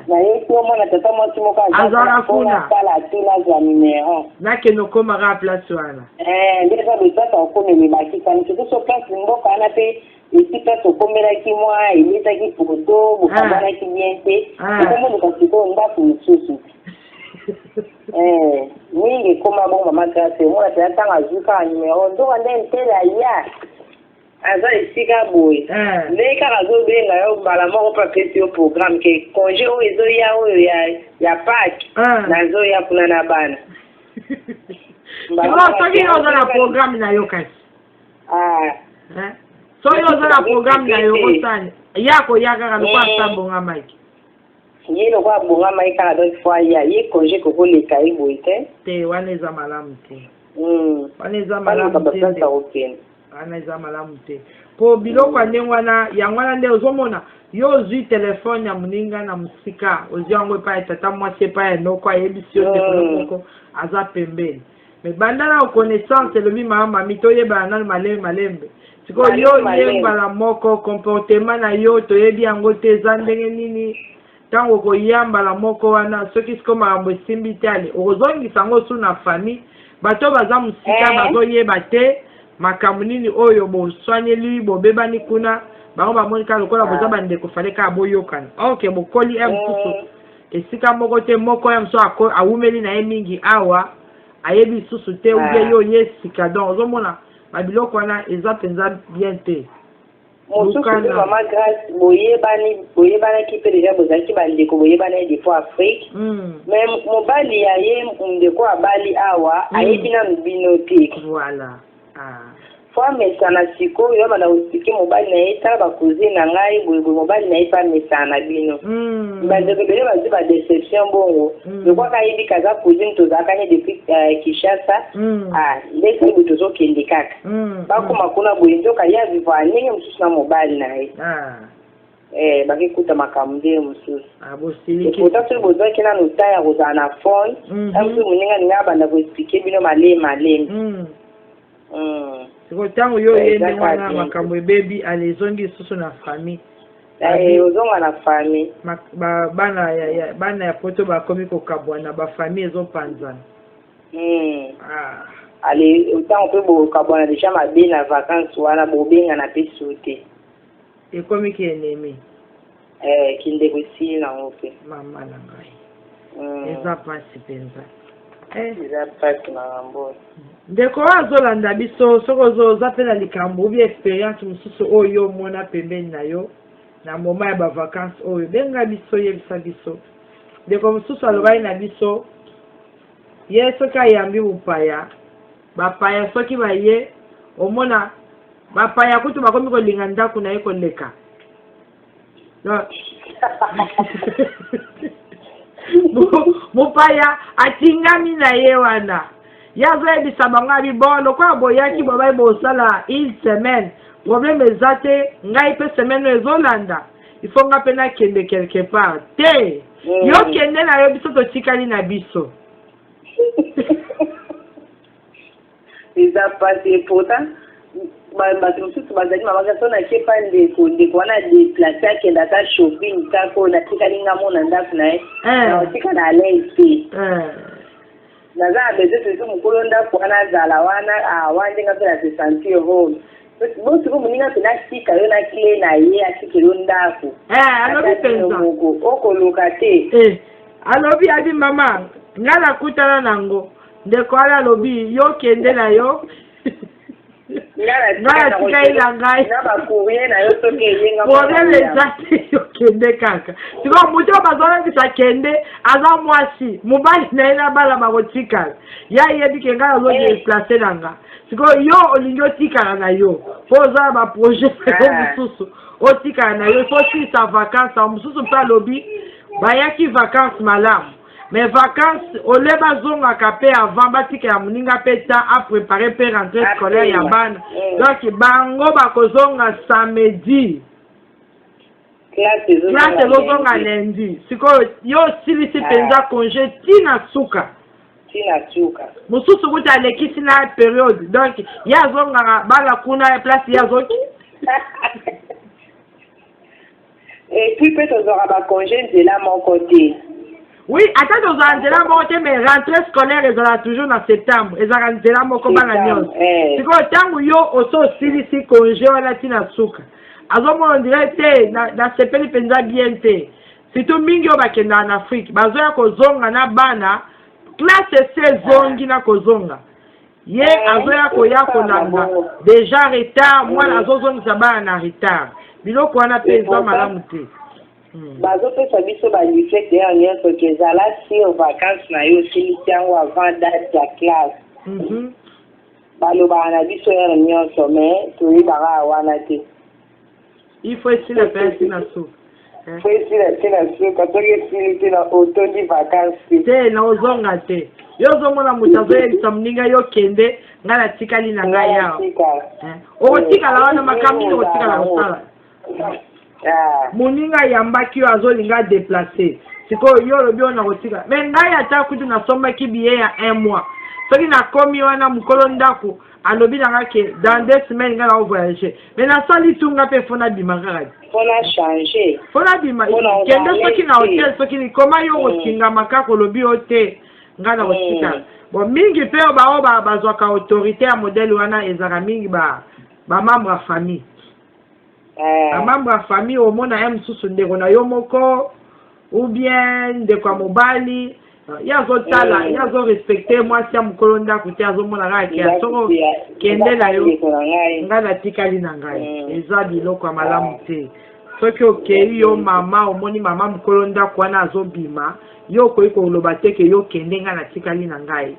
nayoki omona tata mwasi moko Azalaka kuna. Asala tu nazwa numéro. Nakende okomaka place wana. Eh, nde eza boye, place okomela ebakisami, surtout so place mboka wana mpe esi place okomelaki mwa ebetaki poto, bokabwanaki bien te, okomoluka sikoyo ndako mosusu. Eh, mingi ekoma bongo, mama Grâce. Omona mpenza ntango azwi kaka numéro, nzoka nde ntele aya aza esika boye, ndenge kaka azobenga yo, mbala moko mpe apesi yo programme ke congé oyo ezoya, oyo ya Pâques, nazoya kuna na bana. Sikoyo soki yo oza na programme na yo kasi, Ah. Hein? Soki oza na programme na yo, osani ya koya kaka lokola asa bongamaki. Ye lokola abongamaki kaka, donc faut aya ye, congé kokoleka ye boye te. Te, wana eza malamu te. Wana eza Baluka malamu te. baplace ya Ndeko. kokende. Wana eza malamu te, mpo biloko ya ndenge wana, yango wana nde ozomona yo ozwi telefone ya moninga na mosika, ozwi yango epai ya tata mwasi, epai ya noko, ayebisi yo ndeko yo moko aza pembeni. Mais banda na connaissance, elobi mama mami, toyebana nanu malembe malembe. Sikoyo yo Malembe, ye malembe. mbala moko, comportement na yo toyebi yango te, eza ndenge nini. Ntango okoya mbala moko wana, soki sikoyo makambo esimbi te, ale okozongisa yango su na famille, bato baza mosika, bazoyeba te makambo nini oyo boswaneli, bobebani kuna. Bango bamoni kaka lokola boza bandeko, fale kaka boyokana. Ok, bokoli ya mosusu esika moko te, moko ya mosusu awumeli na ye mingi awa, ayebi lisusu te, ou bien yo oye sika. Donc ozomona babiloko wana eza mpenza bien te. Mosusu mpe, Lukana. mama Grâce, boyebani, boyebanaki mpe déjà, bozalaki bandeko, boyebanaki depuis Afrique, mais mobali ya ye ndeko abali awa, ayebi nanu bino te. Voilà, ah. Faut amesana sikoyo, abanda koexpliquer mobali na ye: tala bacousine na ngai boyeboye. Mobali na ye mpe amesana na bino. Bandeko ebele bazwi badéception bongo, lokwaka ayebi kaza cousine, tozalaka ne depuis Kinshasa. Ah, nde soki boye tozokende kaka, bakóma kuna boye, nzoka ye avivre ndenge mosusu na mobali na ye. Eh, bakekuta makambo ndenge mosusu. Ah, bosiliki. Pourtant soki bozwaki nanu temps ya kozala na phone, mosusu moninga alingi abanda koexpliquer bino malemi malemi. Sikoyo ntango yo Eh, oye eza ndenge wana, kaka bien. makambo ebebi, ale ezongi lisusu na famille. Eh, ozonga na famille. Bana ya poto bakomi kokabwana, bafamille ezopanzana. Ah. Ale ntango mpe bokabwana déjà mabe na vacance wana, bobengana mpe su te. Ekomi ki ennemi. Eh, kindeko esili nango mpe. Mama na ngai, eza mpasi mpenza, eh. Eza mpasi makambo oyo. Ndeko oyo azolanda biso, soki oza mpe na likambo ou bien expérience mosusu oyo omona pembeni na yo na moment ya bavacance oyo, benga biso, yebisa biso. Ndeko mosusu alobaki na biso. Ye soki ayambi mopaya, bapaya soki baye, omona bapaya kutu bakomi kolinga ndako na ye koleka. Donc, mopaya atingami na ye wana, ye azoyebisa bango abi bon, lokola boyaki bobai bosala une semaine, problème eza te, ngai mpe semaine oyo ezolanda, il faut nga mpe nakende quelque part te. Yo kende na yo, biso totikali na biso. Eza pasi. Et pourtant bato mosusu bazali mabaka so nake pa ndeko, ndeko wana déplace, akende ata shopping kaka, oyo natikali nga mo na ndako na ye, naotika na alaise te. Naza na besoin surtout mokolo ndako wana azala wana, awa ndenge mpe na se sentir home. Bo sikoyo moninga mpe nasika yo na clé na ye, atikeli yo ndako. Alobi mpenza. Moko okoluka te. Alobi abi mama, ngai nakutana nango, ndeko wana alobi yo kende na yo, ngai atikali na ngai. Na bacourrier na yo soki eyenga. Problème eza te, yo kende kaka. Sikoyo moto oyo bazolakisa kende aza mwasi, mobali na ye na bana bakotikala. Ye ayebi ke ngai azodéplacer na nga. Sikoyo yo olingi otikala na yo mpo oza na baprojet na yo mosusu, otikala na yo, ifo osilisa vacance. Mosusu mpe alobi bayaki vacance malamu, mais vacance ole bazongaka mpe avant, batikela moninga mpe temps apréparer mpe rentrée scolaire ya bana. Donc bango bakozonga samedi, classe ezozonga lundi. Sikoyo yo osilisi mpenza congé ntina suka. Ntina suka. Mosusu kuta alekisi na période, donc ye azongaka bana kuna place ye azoki. Et puis mpe tozwaka bacongé nzela moko te. Oui, ata tozala nzela moko te, mais rentrée scolaire ezalaka toujours na septembre, ezalaka nzela moko bana nyonso. Sikoyo ntango yo oso osilisi congé wana ntina suka, azomona on dirait te nasepeli mpenza bien te. Surtout mingi oyo bakendaka na Afrique, bazoya kozonga na bana, classe esi ezongi na kozonga, ye azoya koya kolanda déjà retard, mwana azozongisa bana na retard. Biloko wana mpe eza malamu te. Bazopesa biso baleaflet ya nyonso ke ezala sur vacance na yo, osilisi yango avant date ya classe. Balobaka na biso heure nyonso, mais toyebaka wana te. Il faut esila mpe esila suka. Faut esila te na suka. Soki esili te, na otondi vacance te. Te, na ozonga te. Yo ozomona moto azoyebisa moninga yo kende, ngai natikali na ngai awa. Okotikala wana makambo nini okotikala kosala? Moninga ayambaki yo, azolinga déplacer, sikoyo yo olobi oyo nakotika. Mais ngai ata kutu nasombaki billet ya un mois, soki nakomi wana, mokolo ndako alobi na nga ke dans 2 semaines ngai nao voyage, mais nasali tunga mpe fo nabima kaka. Fo na changer. Fo nabima, kende soki na hotel, soki koma yo kotingama kaka, olobi yo te, ngai na kotikala. Bon, mingi mpe oyo bao bazwaka autorité ya modèle wana, ezalaka mingi bamembre ya famille. Bamembre ya famille, omona ye mosusu ndeko na yo moko ou bien ndeko ya mobali, ye azotala, ye azorespecter mwasi ya mokolo ndako te, azomona kaka ke soko kende na yo, ngai natikali na ngai. Eza biloko ya malamu te. Soki okei yo mama, omoni mama mokolo ndako wana azobima, yo okoki koloba te ke yo kende, ngai natikali na ngai.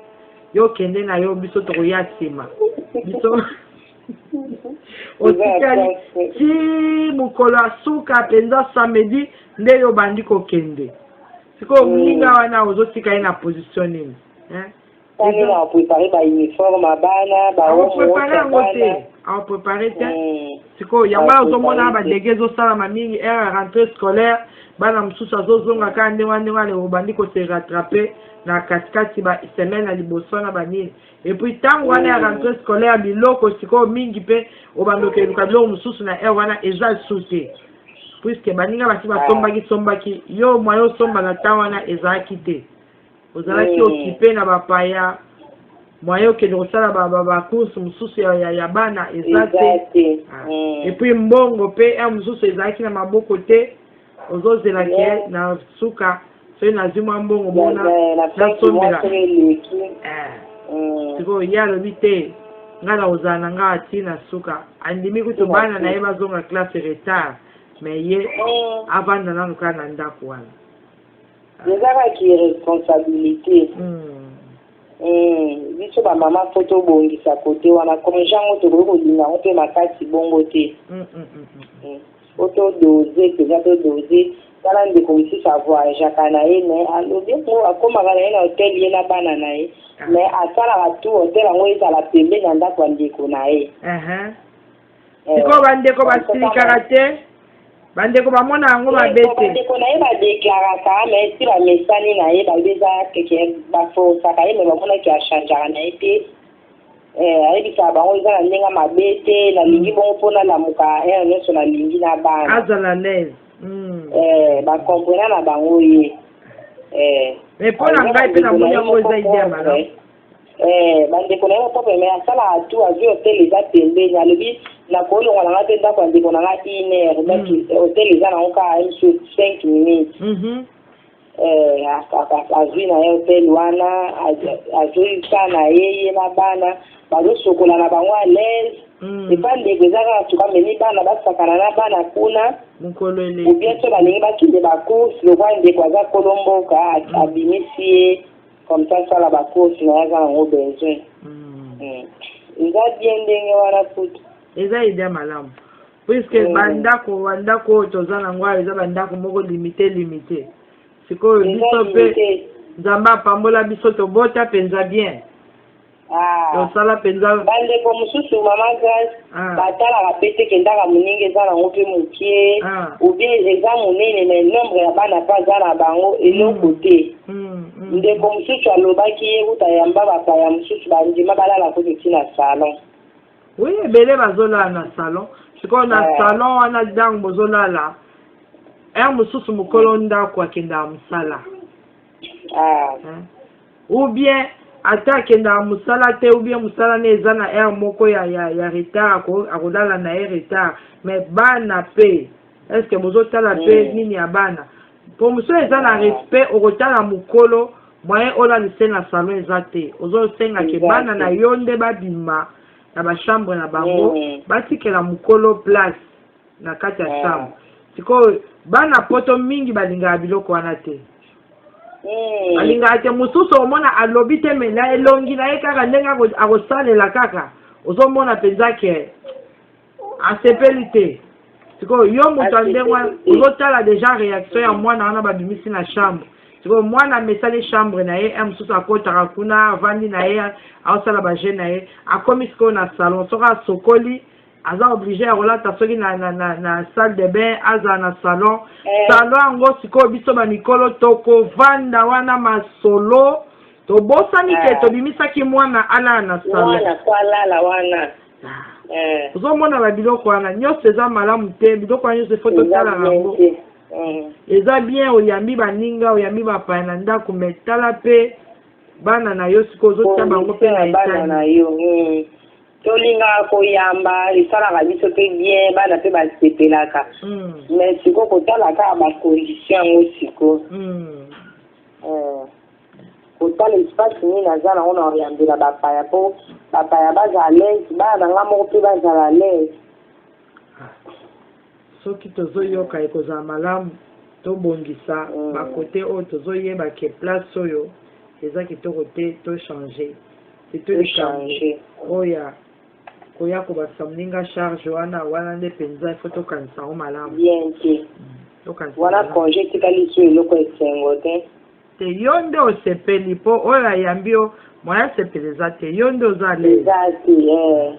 Yo kende na yo, biso tokoya nsima. Biso otikali ti mokolo ya suka mpenza, samedi, nde yo obandi kokende. Sikoyo moninga wana ozotika ye na position nini? Ntango na préparer bauniforme ya bana. Akoprépare yango te, akoprépare te. Sikoyo yango wana ozomona badégâts ezosalama mingi heure ya rentrée scolaire. Bana mosusu azozonga kaka ndenge wana, ndenge wana obandi kose rattraper na katikati basemaine ya liboso wana banini. Et puis ntango wana ya rentrée scolaire, biloko sikoyo mingi mpe obandi okeluka biloko mosusu na heure wana eza lisusu te, puisque baninga basi basombaki sombaki. Yo moyen osomba na ntango wana ezalaki te, ozalaki occupé na bapaya, moyen okende kosala bacourse mosusu ya bana eza te. Et puis mbongo mpe heure mosusu ezalaki na maboko te, ozozela ke na suka soki nazwi mwa mbongo bona nasombela. Sikoyo ye alobi te, ngai na kozala na ngai ati na suka. Andimi kutu bana na ye bazonga classe retard, mais ye avanda nanu kaka na ndako wana. Eza kaka irresponsabilité. Biso bamama fo tobongisa kote wana, congé yango tokoki kolinga yango mpe makasi bongo te. Po todose mpenza, todose. Tala, ndeko mosusu avoyageaka na ye, mais alobi yango, akomaka na ye na hotel, ye na bana na ye, mais asalaka tu hotel yango ezala pembeni ya ndako ya ndeko na ye. Sikoyo bandeko basilikaka te? Bandeko bamona yango mabe te? Bandeko na ye badeklaraka, mais si bamesani na ye, balobi eza keke baforsaka ye, mais bamonaki achangeaka na ye te. Ayebisaka bango eza na ndenge mabe te, nalingi bongo mpo nalamuka heure nyonso nalingi na bana. Azala l'aise. Bacomprena na bango ye. Mais mpo na ngai mpe namoni yango eza idée ya malamu. Bandeko na ye propre, mais asalaka tu, azwi hotel eza pembeni. Alobi nakolongwa na nga mpe ndako ya ndeko na nga une heure, donc hotel eza nango kaka misu 5 minutes. Azwi na ye hotel wana, azoyisa na ye, ye na bana bazosokola na bango à l'aise. Epa ndeko eza kaka tuka amemi bana, basakana na bana kuna. Mokolo Ou bien so balingi bakende bacourse, lokwa ndeko aza kolo mboka, abimisi ye comme ça asala bacourse na ye aza nango besoin. Eza bien ndenge wana kutu. Eza idée malamu, puisque bandako oyo toza nango awa eza bandako moko limité limité. Sikoyo biso mpe Nzambe apambola biso, tobota mpenza bien, tosala mpenza. Bandeko mosusu, mama Grâce, batalaka mpe te kendaka moninga eza nango mpe mokie ou bien eza monene, mais nombre ya bana mpe aza na bango eloko te. Ndeko mosusu alobaki ye kuta yamba bapaya mosusu, bandima balala kutu ntina salon. Oui, ebele bazolala na salon. Sikoyo na salon wana, ntango bozolala, heure mosusu mokolo ndako akendaka mosala, ou bien ata akendaka mosala te, ou bien mosala ne eza na heure moko ya retard, akolala na ye retard. Mais bana mpe, est ce que bozotala mpe nini ya bana? Po mosusu eza na respect, okotala mokolo moyen olalise na salon eza te, ozosengake bana na yo nde babima na bachambre na bango, batikela mokolo place na kati ya chambre. Sikoyo bana poto mingi balingaka biloko wana te, balingaka te. Mosusu omona alobi te, mais na elongi na ye kaka, ndenge akosalela kaka, ozomona mpenza ke asepeli te. Sikoyo yo moto ya ndenge wana, ozotala déjà réaction ya mwana wana babimisi na chambre. Sikoyo mwana amesali chambre na ye, mosusu akotaka kuna, avandi na ye, aosala bajeu na ye. Akomi sikoyo na salon, soki asokoli, aza obligé ya kolata soki na salle de bain, azala na salon. Salon yango sikoyo, biso bamikolo tokovanda wana, masolo, tobosani ke tobimisaki mwana alala na salon. Mwana po alala wana. Ozomona babiloko wana nyonso eza malamu te. Biloko wana nyonso efo totala yango. Eza bien oyambi baninga, oyambi bapaya na ndako, mais tala mpe bana na yo. Sikoyo ozotia bango mpe na bana na yo. Tolingaka koyamba, esalaka biso mpe bien, bana mpe basepelaka, mais sikoyo kotala kaka bacondition yango sikoyo, kotala espace nini aza nango na koyambela bapaya, mpo bapaya bazala l'aise, bana na nga moko mpe bazala l'aise. Soki tozoyoka, ekozala malamu tobongisa bakote oyo tozoyeba ke place oyo eza kitoko te, tochange. Surtout likambo oyo ya koya kobakisa moninga charge wana, wana nde mpenza ifo tokanisa yango malamu. Bien te wana, congé etikali so eloko esengo te. Te, yo nde osepeli, mpo oyo ayambi yo, moya asepela eza te, yo nde oza l'aise. Eza te.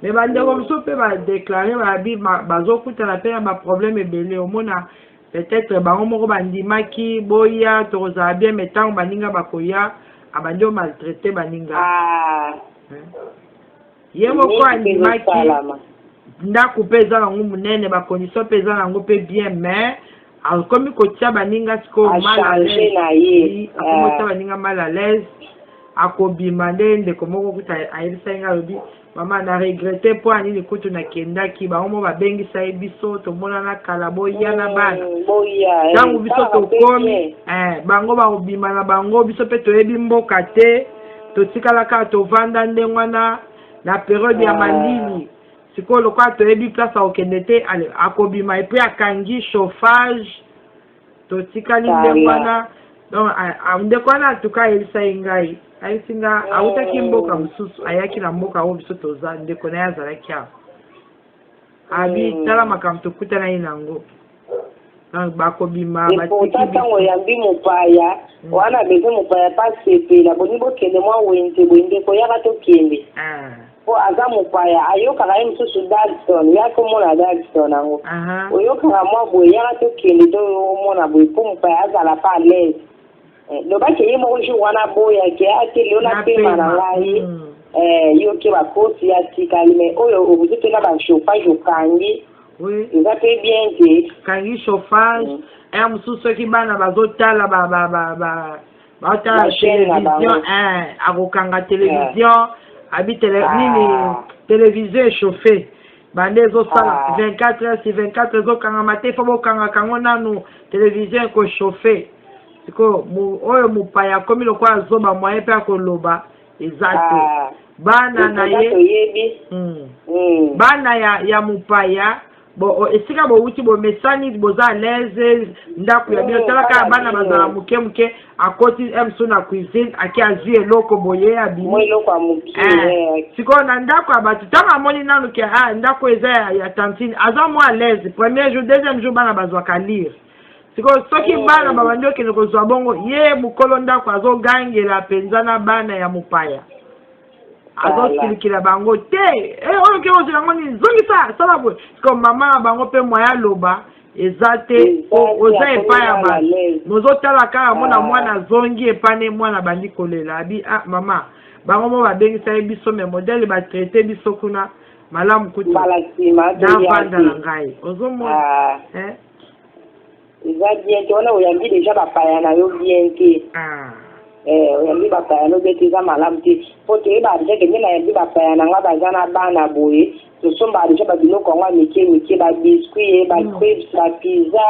Mais bandeko mosusu mpe badeklare, babi bazokutana mpe na baproblème ebele. Omona peut-être bango moko bandimaki boya, tokozala bien, mais ntango baninga bakoya, abandi omaltraite baninga. Ye moko andimaki, ndako mpe eza nango monene, bacondition mpe eza nango mpe bien, mais akomi kotia baninga sikoyo mal à l'aise, akomi kotia baninga mal à l'aise. Akobima nde ndeko moko kuta ayebisaki ngai, alobi: "Mama, na regrette mpo ya nini kutu nakendaki. Bango mo babengisa ye, biso tomonana kala, boya na bana." Ntango biso tokomi, bango bakobima na bango, biso mpe toyebi mboka te, totikala kaka tovanda ndenge wana na période ya malili. Sikoyo lokola toyebi place akokende te, akobima et puis akangi chauffage, totikali ndenge wana. Donc ndeko wana atuka ayebisa ye ngai, ayebisi nga awutaki mboka mosusu, ayaki na mboka oyo biso toza, ndeko na ye azalaki awa. Abi tala makambo tokutana ye nango. Donc bakobima batiki ntango oyambi mopaya wana besoin mopaya pasepela boni bokende mwa wenze boye, ndeko yaka tokende, po aza mopaya, ayokaka ye mosusu Dalston, yaka omona Dalston yango, oyokaka mwa boye, yaka tokende to omona boye, mpo mopaya azala pa à l'aise. Lobaki ye moko jour wana aboyaki ate lelo napema na ngai, yo ke bakosi ya tikali, mais oyo okoki mpe na bachauffage okangi, eza mpe bien te. Kangi chauffage ya mosusu, soki bana bazotala, baotala télévision, akokanga télévision, abi nini, télévision echauffe, bande ezosala 24 heures sur 24, ezokangama te, fo bokangaka yango nanu, télévision ekochauffe. Sikoyo oyo mopaya akomi lokola azoba, moyen mpe akoloba eza te. Bana na ye, bana ya mopaya, bo esika bowuti, bomesani, boza à l'aise, ndako ya bino. Tala kaka bana bazala moke moke, akoti mosusu na cuisine, ake azwi eloko boye, abimi. Sikoyo na ndako ya bato, ntango amoni nanu ke ah, ndako eza ya tantine, aza mwa à l'aise premier jour, deuxième jour, bana bazwaka lire. Sikoyo soki bana babandi okende kozwa bongo, ye mokolo ndako azogangela mpenza na bana ya mopaya, azosilikila bango te, oyo ke ozela yango nini, zongisa, sala boye. Sikoyo mama na bango mpe moya aloba eza te, oza epai ya bato, mozotala kaka mona mwana azongi epai ne, mwana bandi kolela, abi ah mama, bango mo babengisa ye biso, mais modèle batraite biso kuna malamu kutu navanda na ngai. Ozomona? Eza bien te wana, oyambi déjà bapaya na yo bien te. Oyambi bapaya no bien te, eza malamu te, mpo toyebaka déjà ke nde nayambi bapaya na nga, baza na bana boye, tosombaka déjà babiloko yango ya mike mike, babiscuit ye, bacrisps, bapizza,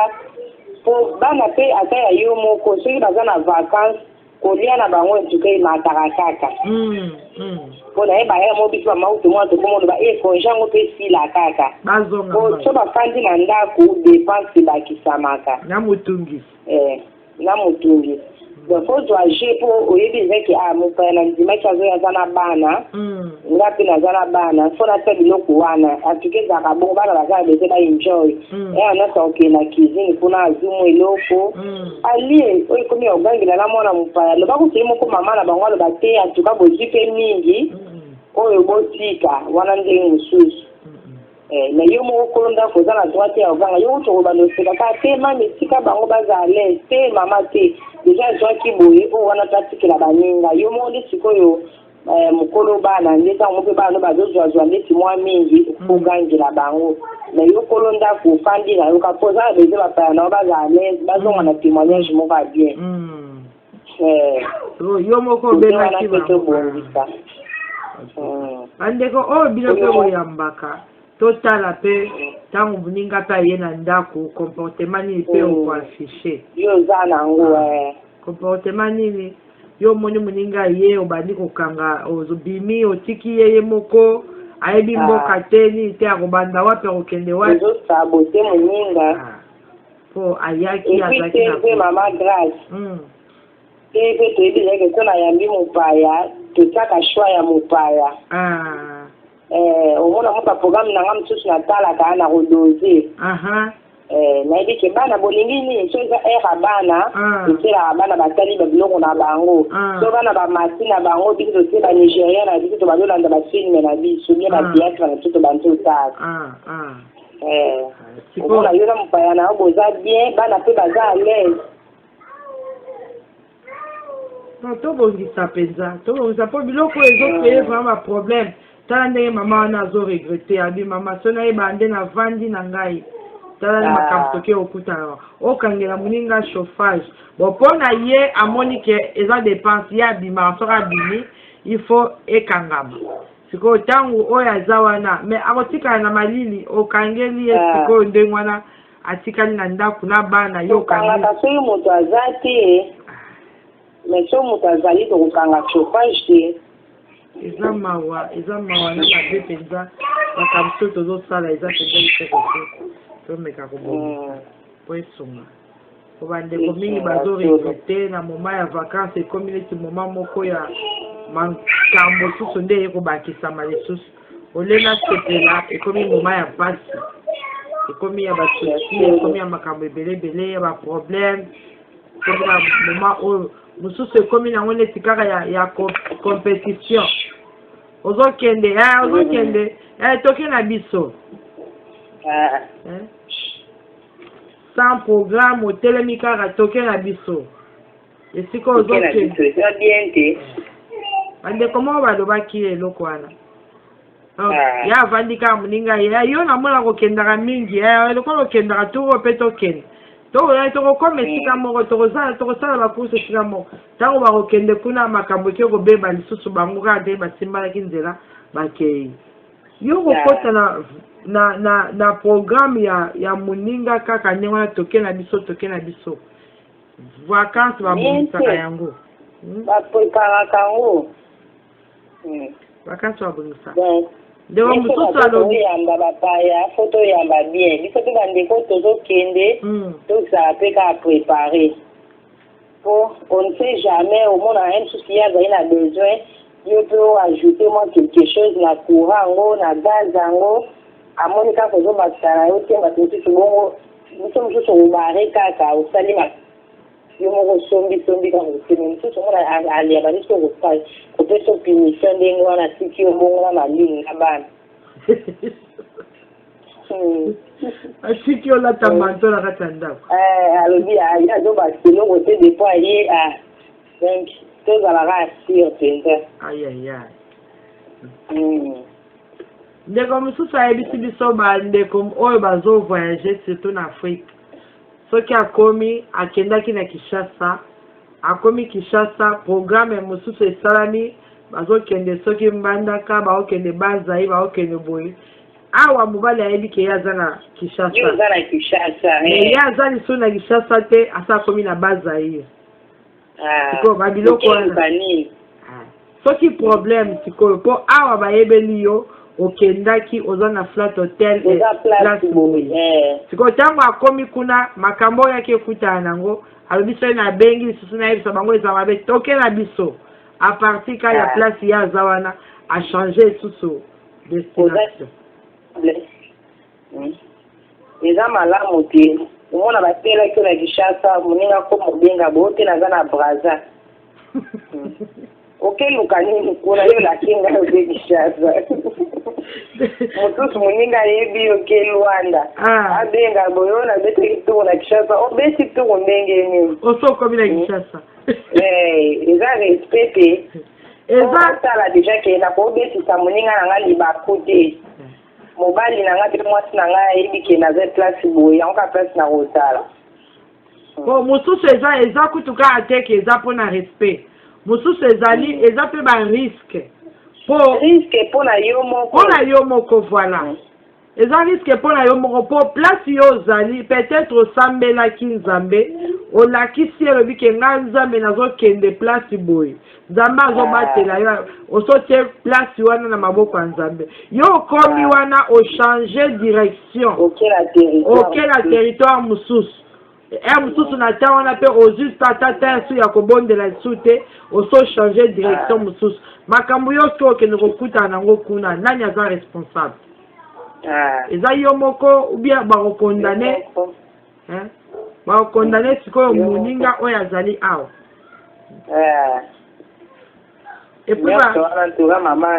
mpo bana mpe ata ya yo moko, soki baza na vacance, kolia na bango entuka emataka kaka. Mpo nayeba ya mo biso bamauto mwana tokomona ba e congé yango mpe esila kaka, po so bafandi na ndako, dépense ebakisamaka. Na motungisi. Na motungisi. Donc ozwa je mpo oyebi ezaki a mopaya na ndimaki azoya, aza na bana, nga mpe naza na bana, fo natia biloko wana. Antuka ezalaka bongo, bana baza na besoin baenjoy. Eya nyonso akokende na cuisine kuna, azwi mwa eloko alie. Oyo ekomi ya kogangela na mwana mopaya, aloba kutu ye moko mama na bango aloba te, antuka bozwi mpe mingi, oyo botika wana ndenge mosusu. Mais yo moko kolo ndako oza na droit te ya koganga. Yo kutu okobanda oseka kaka te, mama esika bango baza à l'aise te, mama te, déjà azwaki boye, oyo wana mpe atikela baninga. Yo moko nde sikoyo mokolo bana nde ntango mpe bana no bazozwazwa ndeti mwa mingi, okogangela bango. Mais yo kolo ndako ofandi na yoka, mpo oza na besoin bapaya na yo baza à l'aise, bazonga na témoignage moko ya bien. Yo moko obengaki. Mpe tobongisa. Bandeko oyo bino mpe boyambaka, totala mpe ntango moninga mpe aye na ndako, comportement nini mpe okoaffiche. Yo oza nango. Comportement nini yo omoni moninga ye, obandi kokanga, ozobimi, otiki ye ye moko, ayebi mboka te, nini te, akobanda wapi, akokende wapi? Ozosabote moninga. Mpo ayaki, azalaki na mama Grâce te mpe toyebi ezalaki so nayambi mopaya, totiaka choix ya mopaya. Omona mo baprogramme na nga mosusu natalaka na kodose. Nayebi ke bana bolingi nini, so eza heure ya bana, totielaka bana, batali babiloko na bango. So bana bamati na bango, biso totie banigérien na biso, to bazolanda bafilm na biso bien, bathéâtre na biso, tobandi otala. Omona yo na mopaya na yo boza bien, bana mpe baza à l'aise. Non, tobongisa mpenza, tobongisa, mpo biloko oyo ezocréer vraiment baproblème. Tala ndenge mama wana azoregretter, abi mama, so nayeba nde navandi na ngai. Tala nde makambo toke okutana, okangela moninga chauffage. Bon, mpo na ye amoni ke eza dépense, ye abimaka, soki abimi il faut ekangama. Sikoyo ntango oyo aza wana, mais akotikala na malili, okangeli ye. Sikoyo ndenge wana atikali na ndako na bana, yo okangaka soki moto aza te, mais soki moto azali, tokokanga chauffage te. Eza mawa, eza mawa na mabe mpenza. Makambo so tozosala eza mpenza kitoko te. Tomeka kobongisa po esunga. Po bandeko mingi bazo regretter na moment ya vacances, ekomi neti moment moko ya makambo mosusu nde eye kobakisama lisusu. Ole nasepela, ekomi moment ya mpasi, ekomi ya basoucis, ekomi ya makambo ebele ebele, ya baproblème. Ekomi na moment oyo mosusu ekomi nango neti kaka ya compétition. Ozokende, ozokende, toke na biso. Sans programme, otelemi kaka, toke na biso esika ozokende. Eza bien te. Bandeko moko balobaki eloko wana. Ye avandi kaka, moninga ye, yo namona kokendaka mingi, lokola okendaka toko mpe tokende, tokokoma esika moko, tokosala bacourses esika moko. Ntango bakokende kuna, makambo eke kobeba lisusu. Bango kaka te basimbalaki nzela, bakei. Yo kokota na programme ya moninga kaka ndenge wana, toke na biso, toke na biso. Vacances babongisaka yango. Bapreparaka yango. Vacances babongisaka. Ndeko mosusu alobi Toyamba bapaya, faut toyamba bien. Biso mpe bandeko tozokende, tozala mpe kaka préparé, po on ne sait jamais. Omona ye mosusu, ye azali na besoin, yo mpe oajoute mwa quelque chose na courant yango, na gaz yango. Amoni kaka ozobakisa na yo te. Bato mosusu bongo, biso mosusu obare kaka, osali yo moko, osombisombi kaka, okende. Mosusu omona aliaka biso, kopesa punition ndenge wana, atiki yo bongo na malili na bana. Atiki yo lata manteau na kati ya ndako. Alobi aye azobakisa eloko te depuis aye. Donc tozalaka assuré mpenza. Ayayay. Ndeko mosusu ayebisi biso, bandeko oyo bazovoyage surtout na Afrique, soki akomi, akendaki na Kinshasa, akomi Kinshasa, programme mosusu esalami, bazokende soki Mbandaka, baokende Bazai, baokende boye. Awa mobali ayebi ke ye aza na Kinshasa. Yo oza na Kinshasa. Mais ye aza lisusu na Kinshasa te, asa akomi na Bazaire. Sikoyo babiloko wana, nini? Soki problème sikoyo, mpo awa bayebeli yo okendaki, oza na flat hotel, place boye. Sikoyo ntango akomi kuna, makambo oyo yaki ekutana nango, alobi soki nabengi lisusu, nayebisa bango, eza mabe. Toke na biso, à partir ka ya place ye aza wana, achange lisusu destination. Eza malamu te. Omona batelaki yo na Kinshasa, moninga ko mobenga boyo te, naza na Braza. Okeluka nini kuna? Yo olaki ngai oze Kinshasa. Mosusu moninga ayebi yo ke Lwanda, abenga boye, oyo nabetaki tour na Kinshasa. Obeti tour ndenge nini? Oso okomi na Kinshasa. Eza respect te. Eza Otala déjà ke nakobetisa moninga na nga libaku te. Mobali na nga mpe mwasi na ngai ayebi ke naza place boye, yango ka place na kozala. Po mosusu eza kutu kaka te ke eza mpona respect. Mosusu ezali, eza mpe barisque po Risque mpo na yo moko. Mpo na yo moko, voilà. Eza risque mpo na yo moko, mpo place yo ozali, peut-être osambelaki Nzambe, olakisi, elobi ke ngai Nzambe nazokende place boye, Nzambe azobatela yo. Osotie place wana na maboko ya Nzambe. Yo okomi wana, ochange direction. Oke na territoire. Oke na territoire mosusu. Ere mosusu na ntango wana mpe ozwi ata ta su ya kobondela lisusu te. Oso change direction mosusu, makambo yo soki okende kokutana nango kuna, nani aza responsable? Eza yo moko ou bien bakokondane, hein? Bakokondane sikoyo moninga oyo azali awa. Et puis Nyonso wana ntuka, mama,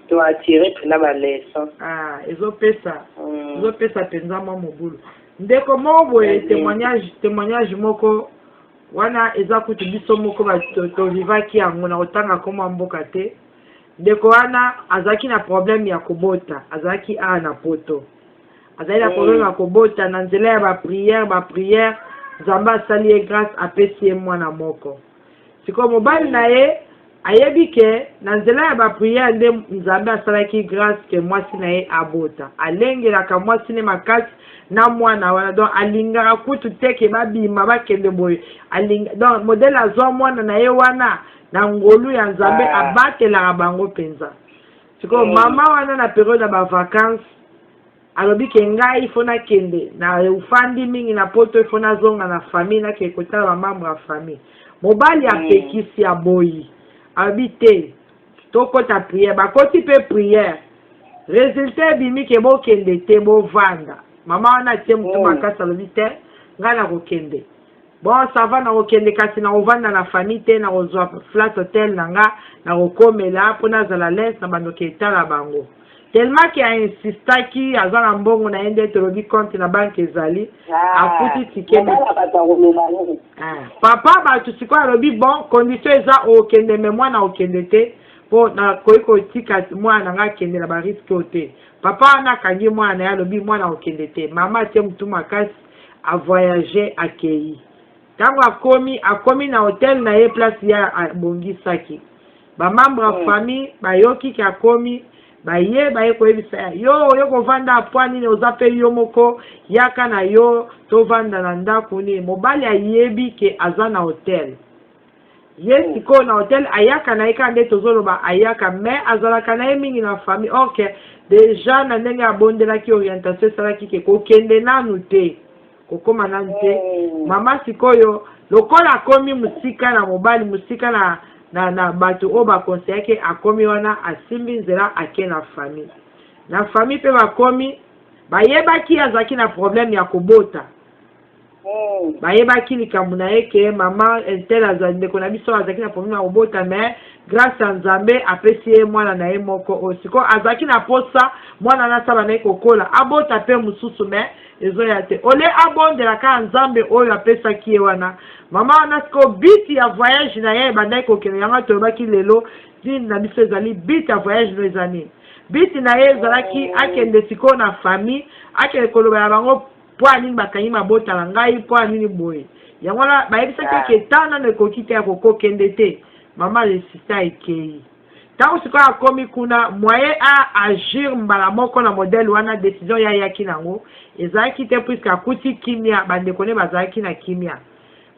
toatire mpena baleçon. Ah, ezopesa mpenza mwa mobulu. Ndeko moko boye, témoignage moko wana eza kutu biso moko tovivaki yango na kotanga komwa mboka te. Ndeko wana azalaki na problème ya kobota. Azalaki awa na Poto, azali na problème ya kobota. Na nzela ya baprière, baprière, Nzambe asali ye grâce, apesi ye mwana moko. Sikoyo mobali na ye ayebi ke na nzela ya baprière nde Nzambe asalaki grâce ke mwasi na ye abota. Alengelaka mwasi ne makasi na mwana wana. Donc alingaka kutu te ke babima, bakende boye. Alinga, donc modèle azwa mwana na ye wana na ngolu ya Nzambe, abatelaka bango mpenza. Sikoyo mama wana, na période ya bavacance. Alobi ke ngai fo nakende, na ofandi mingi na poto, fo nazonga na famille, nakende kotala bamembre ya famille. Mobali apekisi, aboyi, alobi te, tokɔta prière. Bakoti mpe prière, résultat ebimi ke bokende te, bovanda. Mama wana atie motu makasi, alobi te, ngai nakokende. Bon, ça va, nakokende, kasi nakovanda na famille te, nakozwa flat hotel na nga, nakokomela mpo nazala lese na bandoki etala bango. Tellement ke ainsistaki, aza na mbongo na ye, nde tolobi compte na banque ezali, afuti ticket. Papa bato sikoyo alobi: bon, condition eza okende, me mwana okende te, mpo nakoki kotika mwana na ngai akende na barisque oyo te. Papa wana akangi mwana na ye, alobi mwana okende te. Mama atie motu makasi, avoyage, akei. Ntango akomi, akomi na hotel na ye, place ye abongisaki. Bamembre ya famille bayoki ke akomi, baye, baye koyebisa yo: oyo kovanda pwa nini? Oza mpe yo moko, yaka na yo, tovanda na ndako. Nini, mobali ayebi ke aza na hotel. Ye sikoyo na hotel ayaka na ye kaka nde tozoloba, ayaka, mais azalaka na ye mingi na famille. Or que déjà na ndenge abondelaki, orientation esalaki ke kokende nanu te, kokóma nanu te. Mama sikoyo, lokola akomi mosika na mobali, mosika na bato oyo bakonseyaki, akomi wana, asimbi nzela, ake na famille. Na famille mpe bakomi, bayebaki azalaki na problème ya kobota. Bayebaki likambo na ye ke mama tel azali ndeko na biso, azalaki na problème ya kobota, mais grâce ya Nzambe apesi ye mwana na ye moko oyo. Sikoyo azalaki na posa mwana na asala na ye kokola, abota mpe mosusu, mais ezoya te. Ole abondela kaka Nzambe oyo apesaki ye wana. Mama wana sikoyo, but ya voyage na ye ebandaki kokende yango. Toyebaki lelo nini na biso ezali but ya voyage no, eza nini? But na ye ezalaki akende sikoyo na famille, akende koloba na bango mpo ya nini bakangi mabota na ngai, mpo ya nini boye. Yango wana bayebisaki eke ta nano ekoki te ya kokokende te. Mama lesista ekei. Ntango sikoyo akomi kuna, moyen a agir mbala moko na modèle wana, décision ye ayaki nango ezalaki te, puisque akuti kimia, bandeko ne bazalaki na kimia.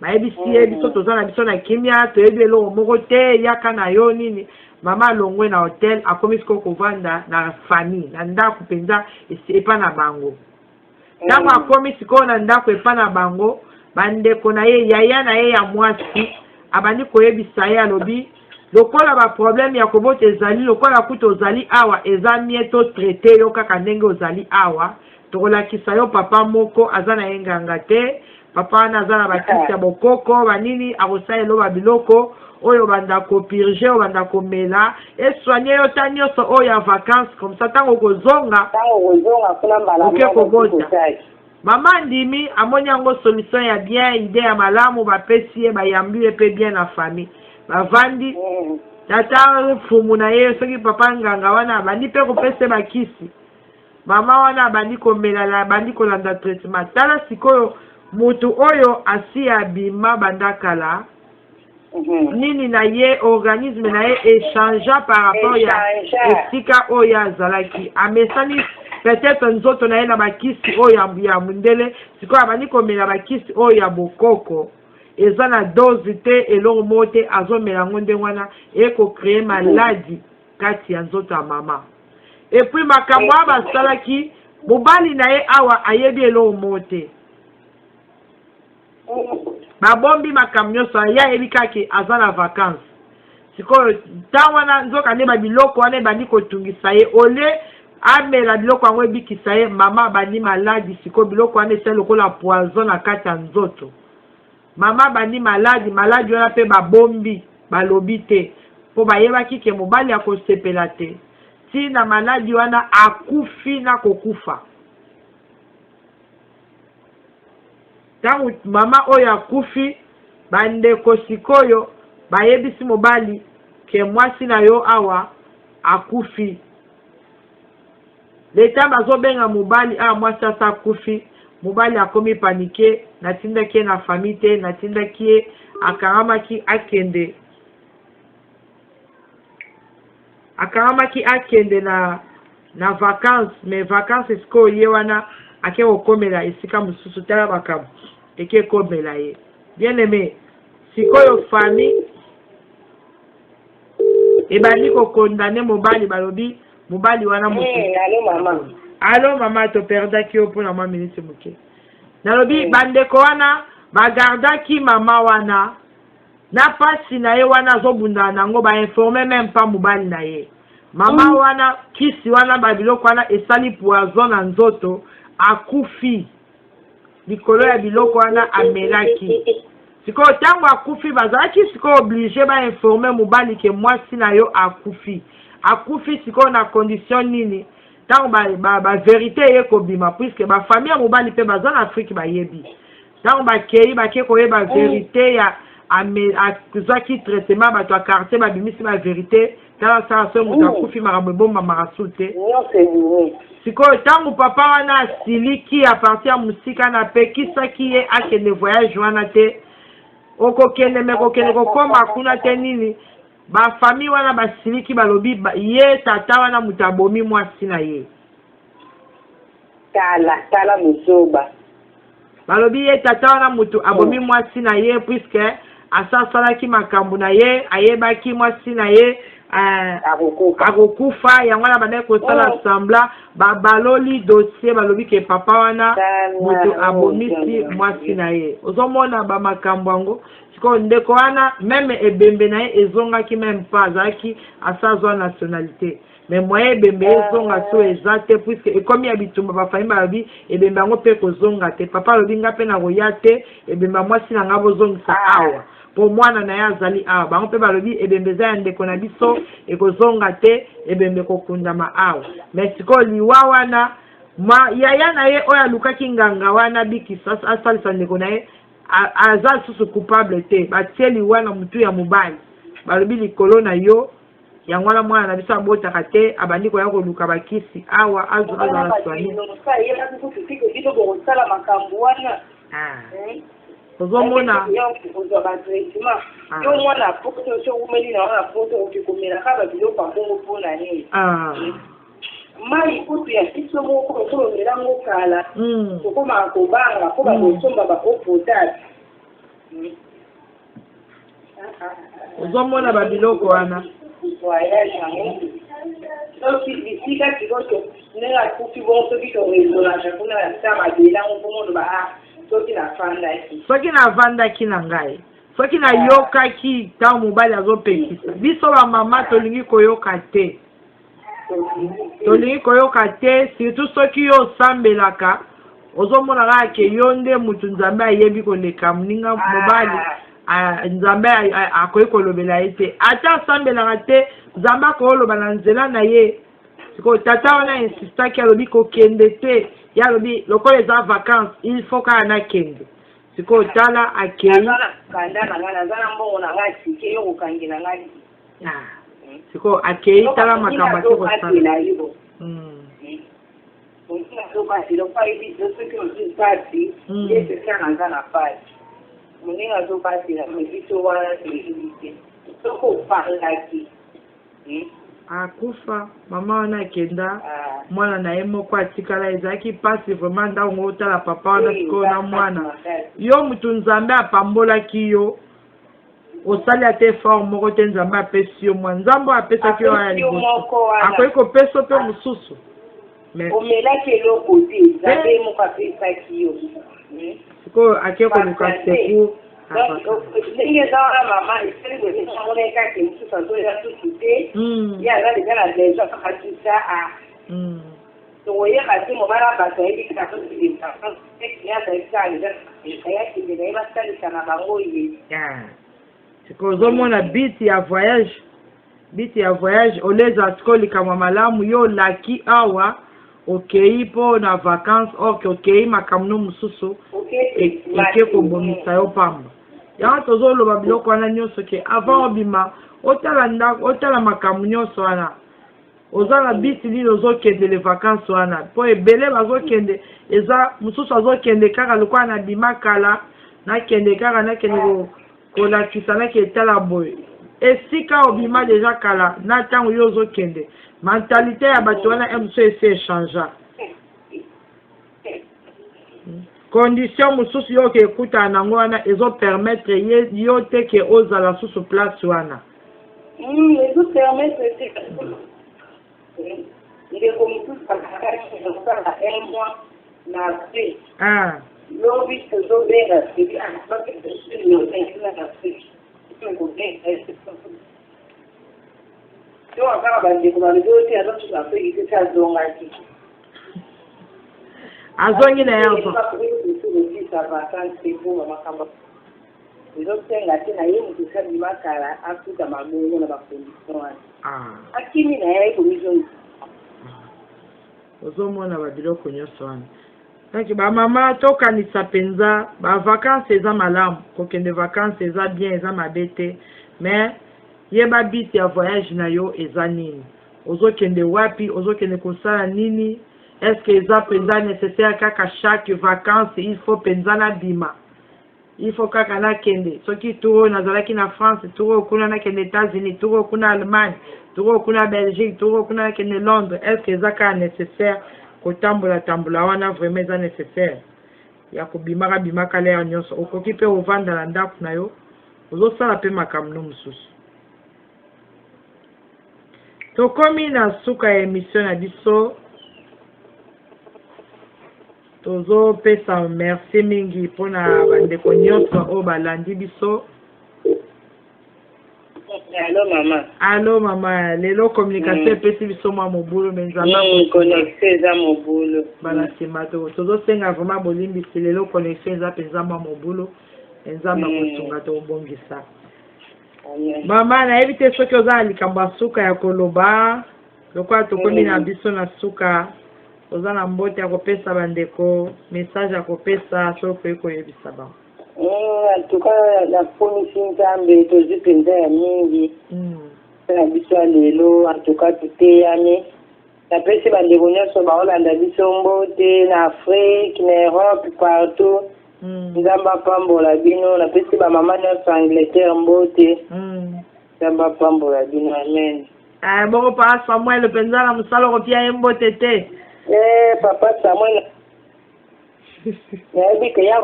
Bayebisi ye: biso toza na biso na kimia, toyebi eloko moko te, yaka na yo. Nini, mama alongwe na hotel, akomi sikoyo kovanda na famille, na ndako mpenza epa na bango. Ntango akomi sikoyo na ndako epa na bango, bandeko na ye, yaya na ye ya mwasi abandi koyebisa ye, alobi: lokola baproblème ya kobota ezali, lokola kuta ozali awa, eza mie totraite yo kaka ndenge ozali awa. Tokolakisa yo papa moko aza na ye nganga te. Papa wana aza na bakisi ya bokoko banini, akosalela yo babiloko oyo banda kopurger, oyo banda komela, esoigne yo ta nyonso oyo ya vacance. Comme ça, ntango okozonga, oke kobota. Mama andimi, amoni yango solution ya bien, idée ya malamu. Bapesi ye, bayambi ye mpe bien na famille, bavandi. Tata mfumu na ye, soki papa nganga wana, abandi mpe kopesa ye bakisi. Mama wana abandi komela, abandi kolanda traitement. Tala sikoyo, motu oyo asi abima banda kala, nini na ye, organisme na ye echangea par rapport ya esika oyo azalaki. Amesani peut-être nzoto na ye na bakisi oyo ya mondele. Sikoyo abandi komela bakisi oyo ya bokoko, eza na dose te, eloko moko te, azomela yango ndenge wana, ekocréer maladie kati ya nzoto ya mama. Et puis makambo oyo basalaki, mobali na ye awa ayebi eloko moko te, babombi makambo nyonso. Ye ayebi kaka aza na vacance. Sikoyo ntango wana, nzoka nde babiloko wana ebandi kotungisa ye. Ole amela biloko yango ebikisa ye, mama abandi maladie. Sikoyo biloko wana esali lokola poison na kati ya nzoto. Mama abandi maladie. Maladie wana mpe babombi, balobi te, mpo bayebaki ke mobali akosepela te. Ntina maladie wana, akufi na kokufa. Ntango mama oyo akufi, bandeko sikoyo bayebisi mobali ke mwasi na yo awa akufi. Leta bazobenga mobali awa, mwasi asa akufi. Mobali akomi paniqué: natindaki ye na famille te, natindaki ye, akangamaki akende, akangamaki akende na vacance, mais vacance sikoyo ye wana ake kokomela esika mosusu. Tala makambo eke ekomela ye. Bien aimé, sikoyo famille ebandi kokondane mobali, balobi mobali wana motu. Allô mama. Alo mama, toperdaki yo mpona mwa minute moke. Nalobi bandeko wana bagardaki mama wana na pasi na ye wana, azobundana nango, bainforme même pas mobali na ye. Mama wana, kisi wana, babiloko wana esali poison na nzoto, akufi likolo ya biloko wana amelaki. Sikoyo ntango akufi, bazalaki sikoyo obligé bainforme mobali ke mwasi na yo akufi. Akufi sikoyo na condition nini? Ntango bavérité ba eye kobima, puisque bafamille ya mobali mpe baza na Afrique, bayebi. Ntango bakei, bake koyeba vérité ya azwaki traitement, bato ya quartier babimisi bavérité. Tala, sala soki moto akufi, makambo ebombamaka su te. Nyonso ebimi. Sikoyo ntango papa wana asiliki, à partir ya mosika, napekisaki ye akende voyage wana te. Okokende me kokende kokóma kuna te. Nini, bafamille wana basiliki, balobi ye tata wana moto abomi mwasi na ye. Tala, tala mozoba. Balobi ye tata wana moto abomi mwasi na ye, puisque asasalaki makambo na ye, ayebaki mwasi na ye akokufa. Akokufa, yango wana bandaki kosala semblant. Babaloli dossier, balobi ke papa wana Tala, moto oh, abomisi Nzambe. mwasi na ye. Ozomona bamakambo yango. Sikoyo ndeko wana, même ebembe na ye ezongaki même pas. Azalaki asa azwa nationalité, mais moyen ebembe ezonga so eza te, puisque ekomi ya bitumba. Bafamille balobi ebembe yango mpe kozonga te. Papa alobi: "Nga mpe nakoya te, ebembe ya mwasi na nga bozongisa awa, mpo mwana na ye azali awa." Bango mpe balobi ebembe eza ya ndeko na biso, ekozonga te, ebembe ekokundama awa. Mais sikoyo liwa wana, ma yaya na ye oyo alukaki nganga wana bikisa, asalisa ndeko na ye, aza lisusu coupable te. Batie liwa na motu ya mobali, balobi likolo na yo, yango wana mwana na biso abotaka te, abandi koya koluka bakisi awa, azala soigné. Ayebaki kutu te ke bino bokosala makambo wana. Ah. Ozomona. Kozwa batraitement. Yo mwana poto, so umeli na wana poto, okoki komelaka babiloko ya bongo mpona nini? Mai kutu ya biso moko okolomela ngo kala, tokomaka kobanga mpo bakosomba ba eau potable. Ozomona babiloko wana. Voyage yango, soki bisika sikoyo ndenge akufi bongo, soki toraisonnaka kuna na sa mabele yango, mpo moloba: "Ah, soki nafandaki." Soki navandaki na ngai, soki nayokaki ntango mobali azopekisa biso. Bamama tolingi koyoka te, tolingi koyoka te, surtout soki yo osambelaka, ozomona kaka ke yo nde motu Nzambe ayebi koleka moninga mobali. Nzambe akoki kolobela ye te, ata asambelaka te, Nzambe akoloba na nzela na ye. Sikoyo tata wana insistaki, alobi kokende te. Ye alobi lokola eza vacance, il faut kaka nakende. Sikoyo tala, akei. Naza na kanda na ngai, naza na mbongo na ngai, sike yo kokangela ngai. Ah. Sikoyo akei, tala makambo ake kosala. Azobatela yo. Moninga azobatela mpo ayebi soki ozwi mpasi. Nde sesa naza na pasi, moninga azobatela, me biso wana toyebi te soki opangaki. Akufa mama wana, akenda, mwana na ye moko atikala. Ezalaki mpasi vraiment. Ntango otala papa wana sikoyo na mwana, yo mutu Nzambe apambolaki yo, osali ata effort moko te. Nzambe apesi yo mwa, Nzambe oyo apesaki yo aya Apesi yo liboso moko wana. akoki kopesa yo mpe mosusu, mais Omelaki eloko te, Nzambe moko apesaki yo. Sikoyo ake koluka secours. Donc ndenge eza wana, mama, esali boye, amona kaka mosusu azoya susu te. Ye aza deja na besoin kaka tusa a tokoyeba te. Mobala bato ayebi kaka ye azali kaka deja ayakende na ye, basalisa na bango ye. Sikoyo ozomona but ya voyage, but ya voyage oleza sikoyo likambo ya malamu. Yo olaki awa, okei mpo na vacance, or ke okei makambo no mosusu eke kobomisa yo pamba. Yango tozoloba biloko wana nyonso ke avant obima, otala ndako, otala makambo nyonso wana. Oza na bisi nini ozokendele vacance wana? Mpo ebele bazokende, eza mosusu azokende kaka lokola na bima kala, nakende kaka, nakende kolakisa, nake etala boye. Esika obima deja kala na ntango yo ozokende, mentalité ya bato wana mosusu esi echangea. Condition mosusu yo oke ekutana nango wana ezopermettre ye yo te ke ozala susu place wana. Ezopermettre te. Ndeko mosusu azalaki kosala un mois na Afrique. Ah. Lobi tozobenga na Afrique. To kaka bandeko balobi oyo te aza susu Afrique te, te azongaki. Azongi na yango. Kosisa vacance te mpo makambo ezosenga te na ye moto esi abima kala afuta mabongo na bacondition wana. Ah. Akimi na ye ayekomizongisa. Ozomona babiloko nyonso wana. Donc bamama, tokanisa mpenza bavacance eza malamu. Kokende vacance eza bien, eza mabe te, mais yeba but ya voyage na yo eza nini, ozokende wapi, ozokende kosala nini. Est ce que eza mpenza nécessaire kaka chaque vacance il faut mpenza nabima, il faut kaka nakende? Soki tour oyo nazalaki na France, tour oyo kuna nakende États-Unis, tour oyo kuna Allemagne, tour oyo kuna Belgique, tour oyo kuna nakende Londres, est ce que eza kaka nécessaire kotambola tambola wana? Vraiment eza nécessaire ya kobimaka bimaka l'heure nyonso? Okoki mpe ovanda na ndako na yo, ozosala mpe makambo no mosusu. Tokomi na suka ya émission na biso. Tozopesa merci mingi mpona bandeko nyonso oyo balandi biso. Allo mama. Allo mama. Lelo communication epesi biso mwa mobulu, mais Nzambe Connexion eza mobulu. Bala nsima tozosenga vraiment bolimbisi. Lelo connexion eza mpenza mwa mobulu. Nzambe akosunga, tobongisa. Amen. Mama, nayebi te soki oza na likambo ya suka ya koloba lokola tokomi na biso na suka. Oza na mbote ya kopesa bandeko, message ya kopesa, soki okoki koyebisa bango. En tout cas nakomisi Nzambe, tozwi mpenza ya mingi na biso ya lelo. En tout cas toteyami. Napesi bandeko nyonso baolanda biso mbote na Afrique, na Europe, partout. Nzambe apambola bino. Napesi bamama nyonso Angleterre mbote. Nzambe apambola bino, amen. Ah, bongo pa Samuel mpenza na mosala, okopia ye mbote te? Eh, papa Samuel, nayebi ke ya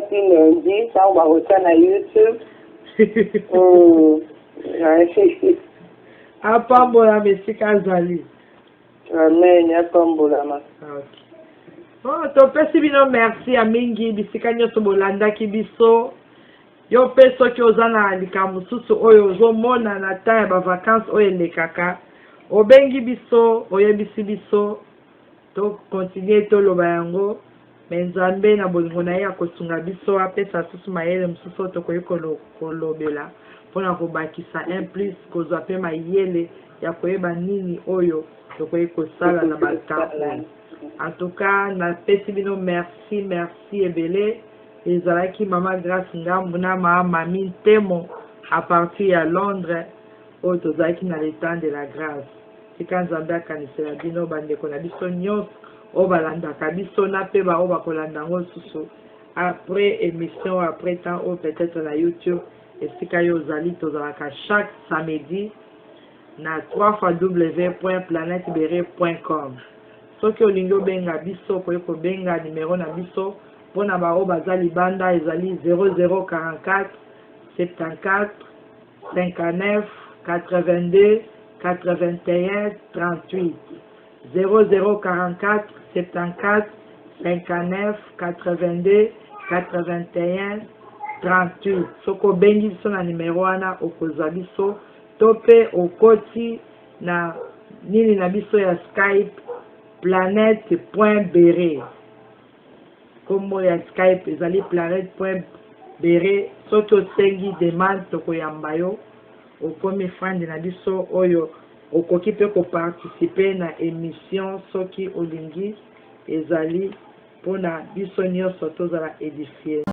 ti lundi ntango bakotia na YouTube. Apambolama esika azali. Amen, apambolama. Okay. Oh, topesi bino merci ya mingi bisika nyonso bolandaki biso. Yo mpe soki oza na likambo mosusu oyo ozomona na temps ya bavacance oyo elekaka, obengi biso, oyebisi biso, tocontinuer toloba yango. Mais Nzambe na bolingo na ye akosunga biso, apesa susu mayele mosusu oyo tokoki kolobela mpona kobakisa un plus, kozwa mpe mayele ya koyeba nini oyo tokoki kosala na batemps oyo. En tout cas napesi bino merci, merci ebele. Ezalaki mama Grâce Ngambu na mama Mami Ntemo à partir ya Londres, oyo tozalaki na le temps de la grâce. Tika Nzambe akanisela bino, bandeko na biso nyonso oyo balandaka biso, na mpe baoyo bakolanda yango lisusu après émission, après temps oyo, peut-être na YouTube esika yo ozali. Tozalaka chaque samedi na 3 fois w.planetebere.com. Soki olingi obenga biso, okoki kobenga nimero na biso. Mpona baoyo baza libanda, ezali 0044 74 59 82 81 38, 0044 74 59 82 81 38. Soki obengi biso na nimero wana, okozwa biso, to mpe okoti na nini na biso ya Skype, planète.bere. Nkombo ya Skype ezali planète.bere. Soki osengi demande, tokoyamba yo, okomi friend na biso oyo okoki mpe koparticiper na émission soki olingi. Ezali mpona biso nyonso tozala édifié.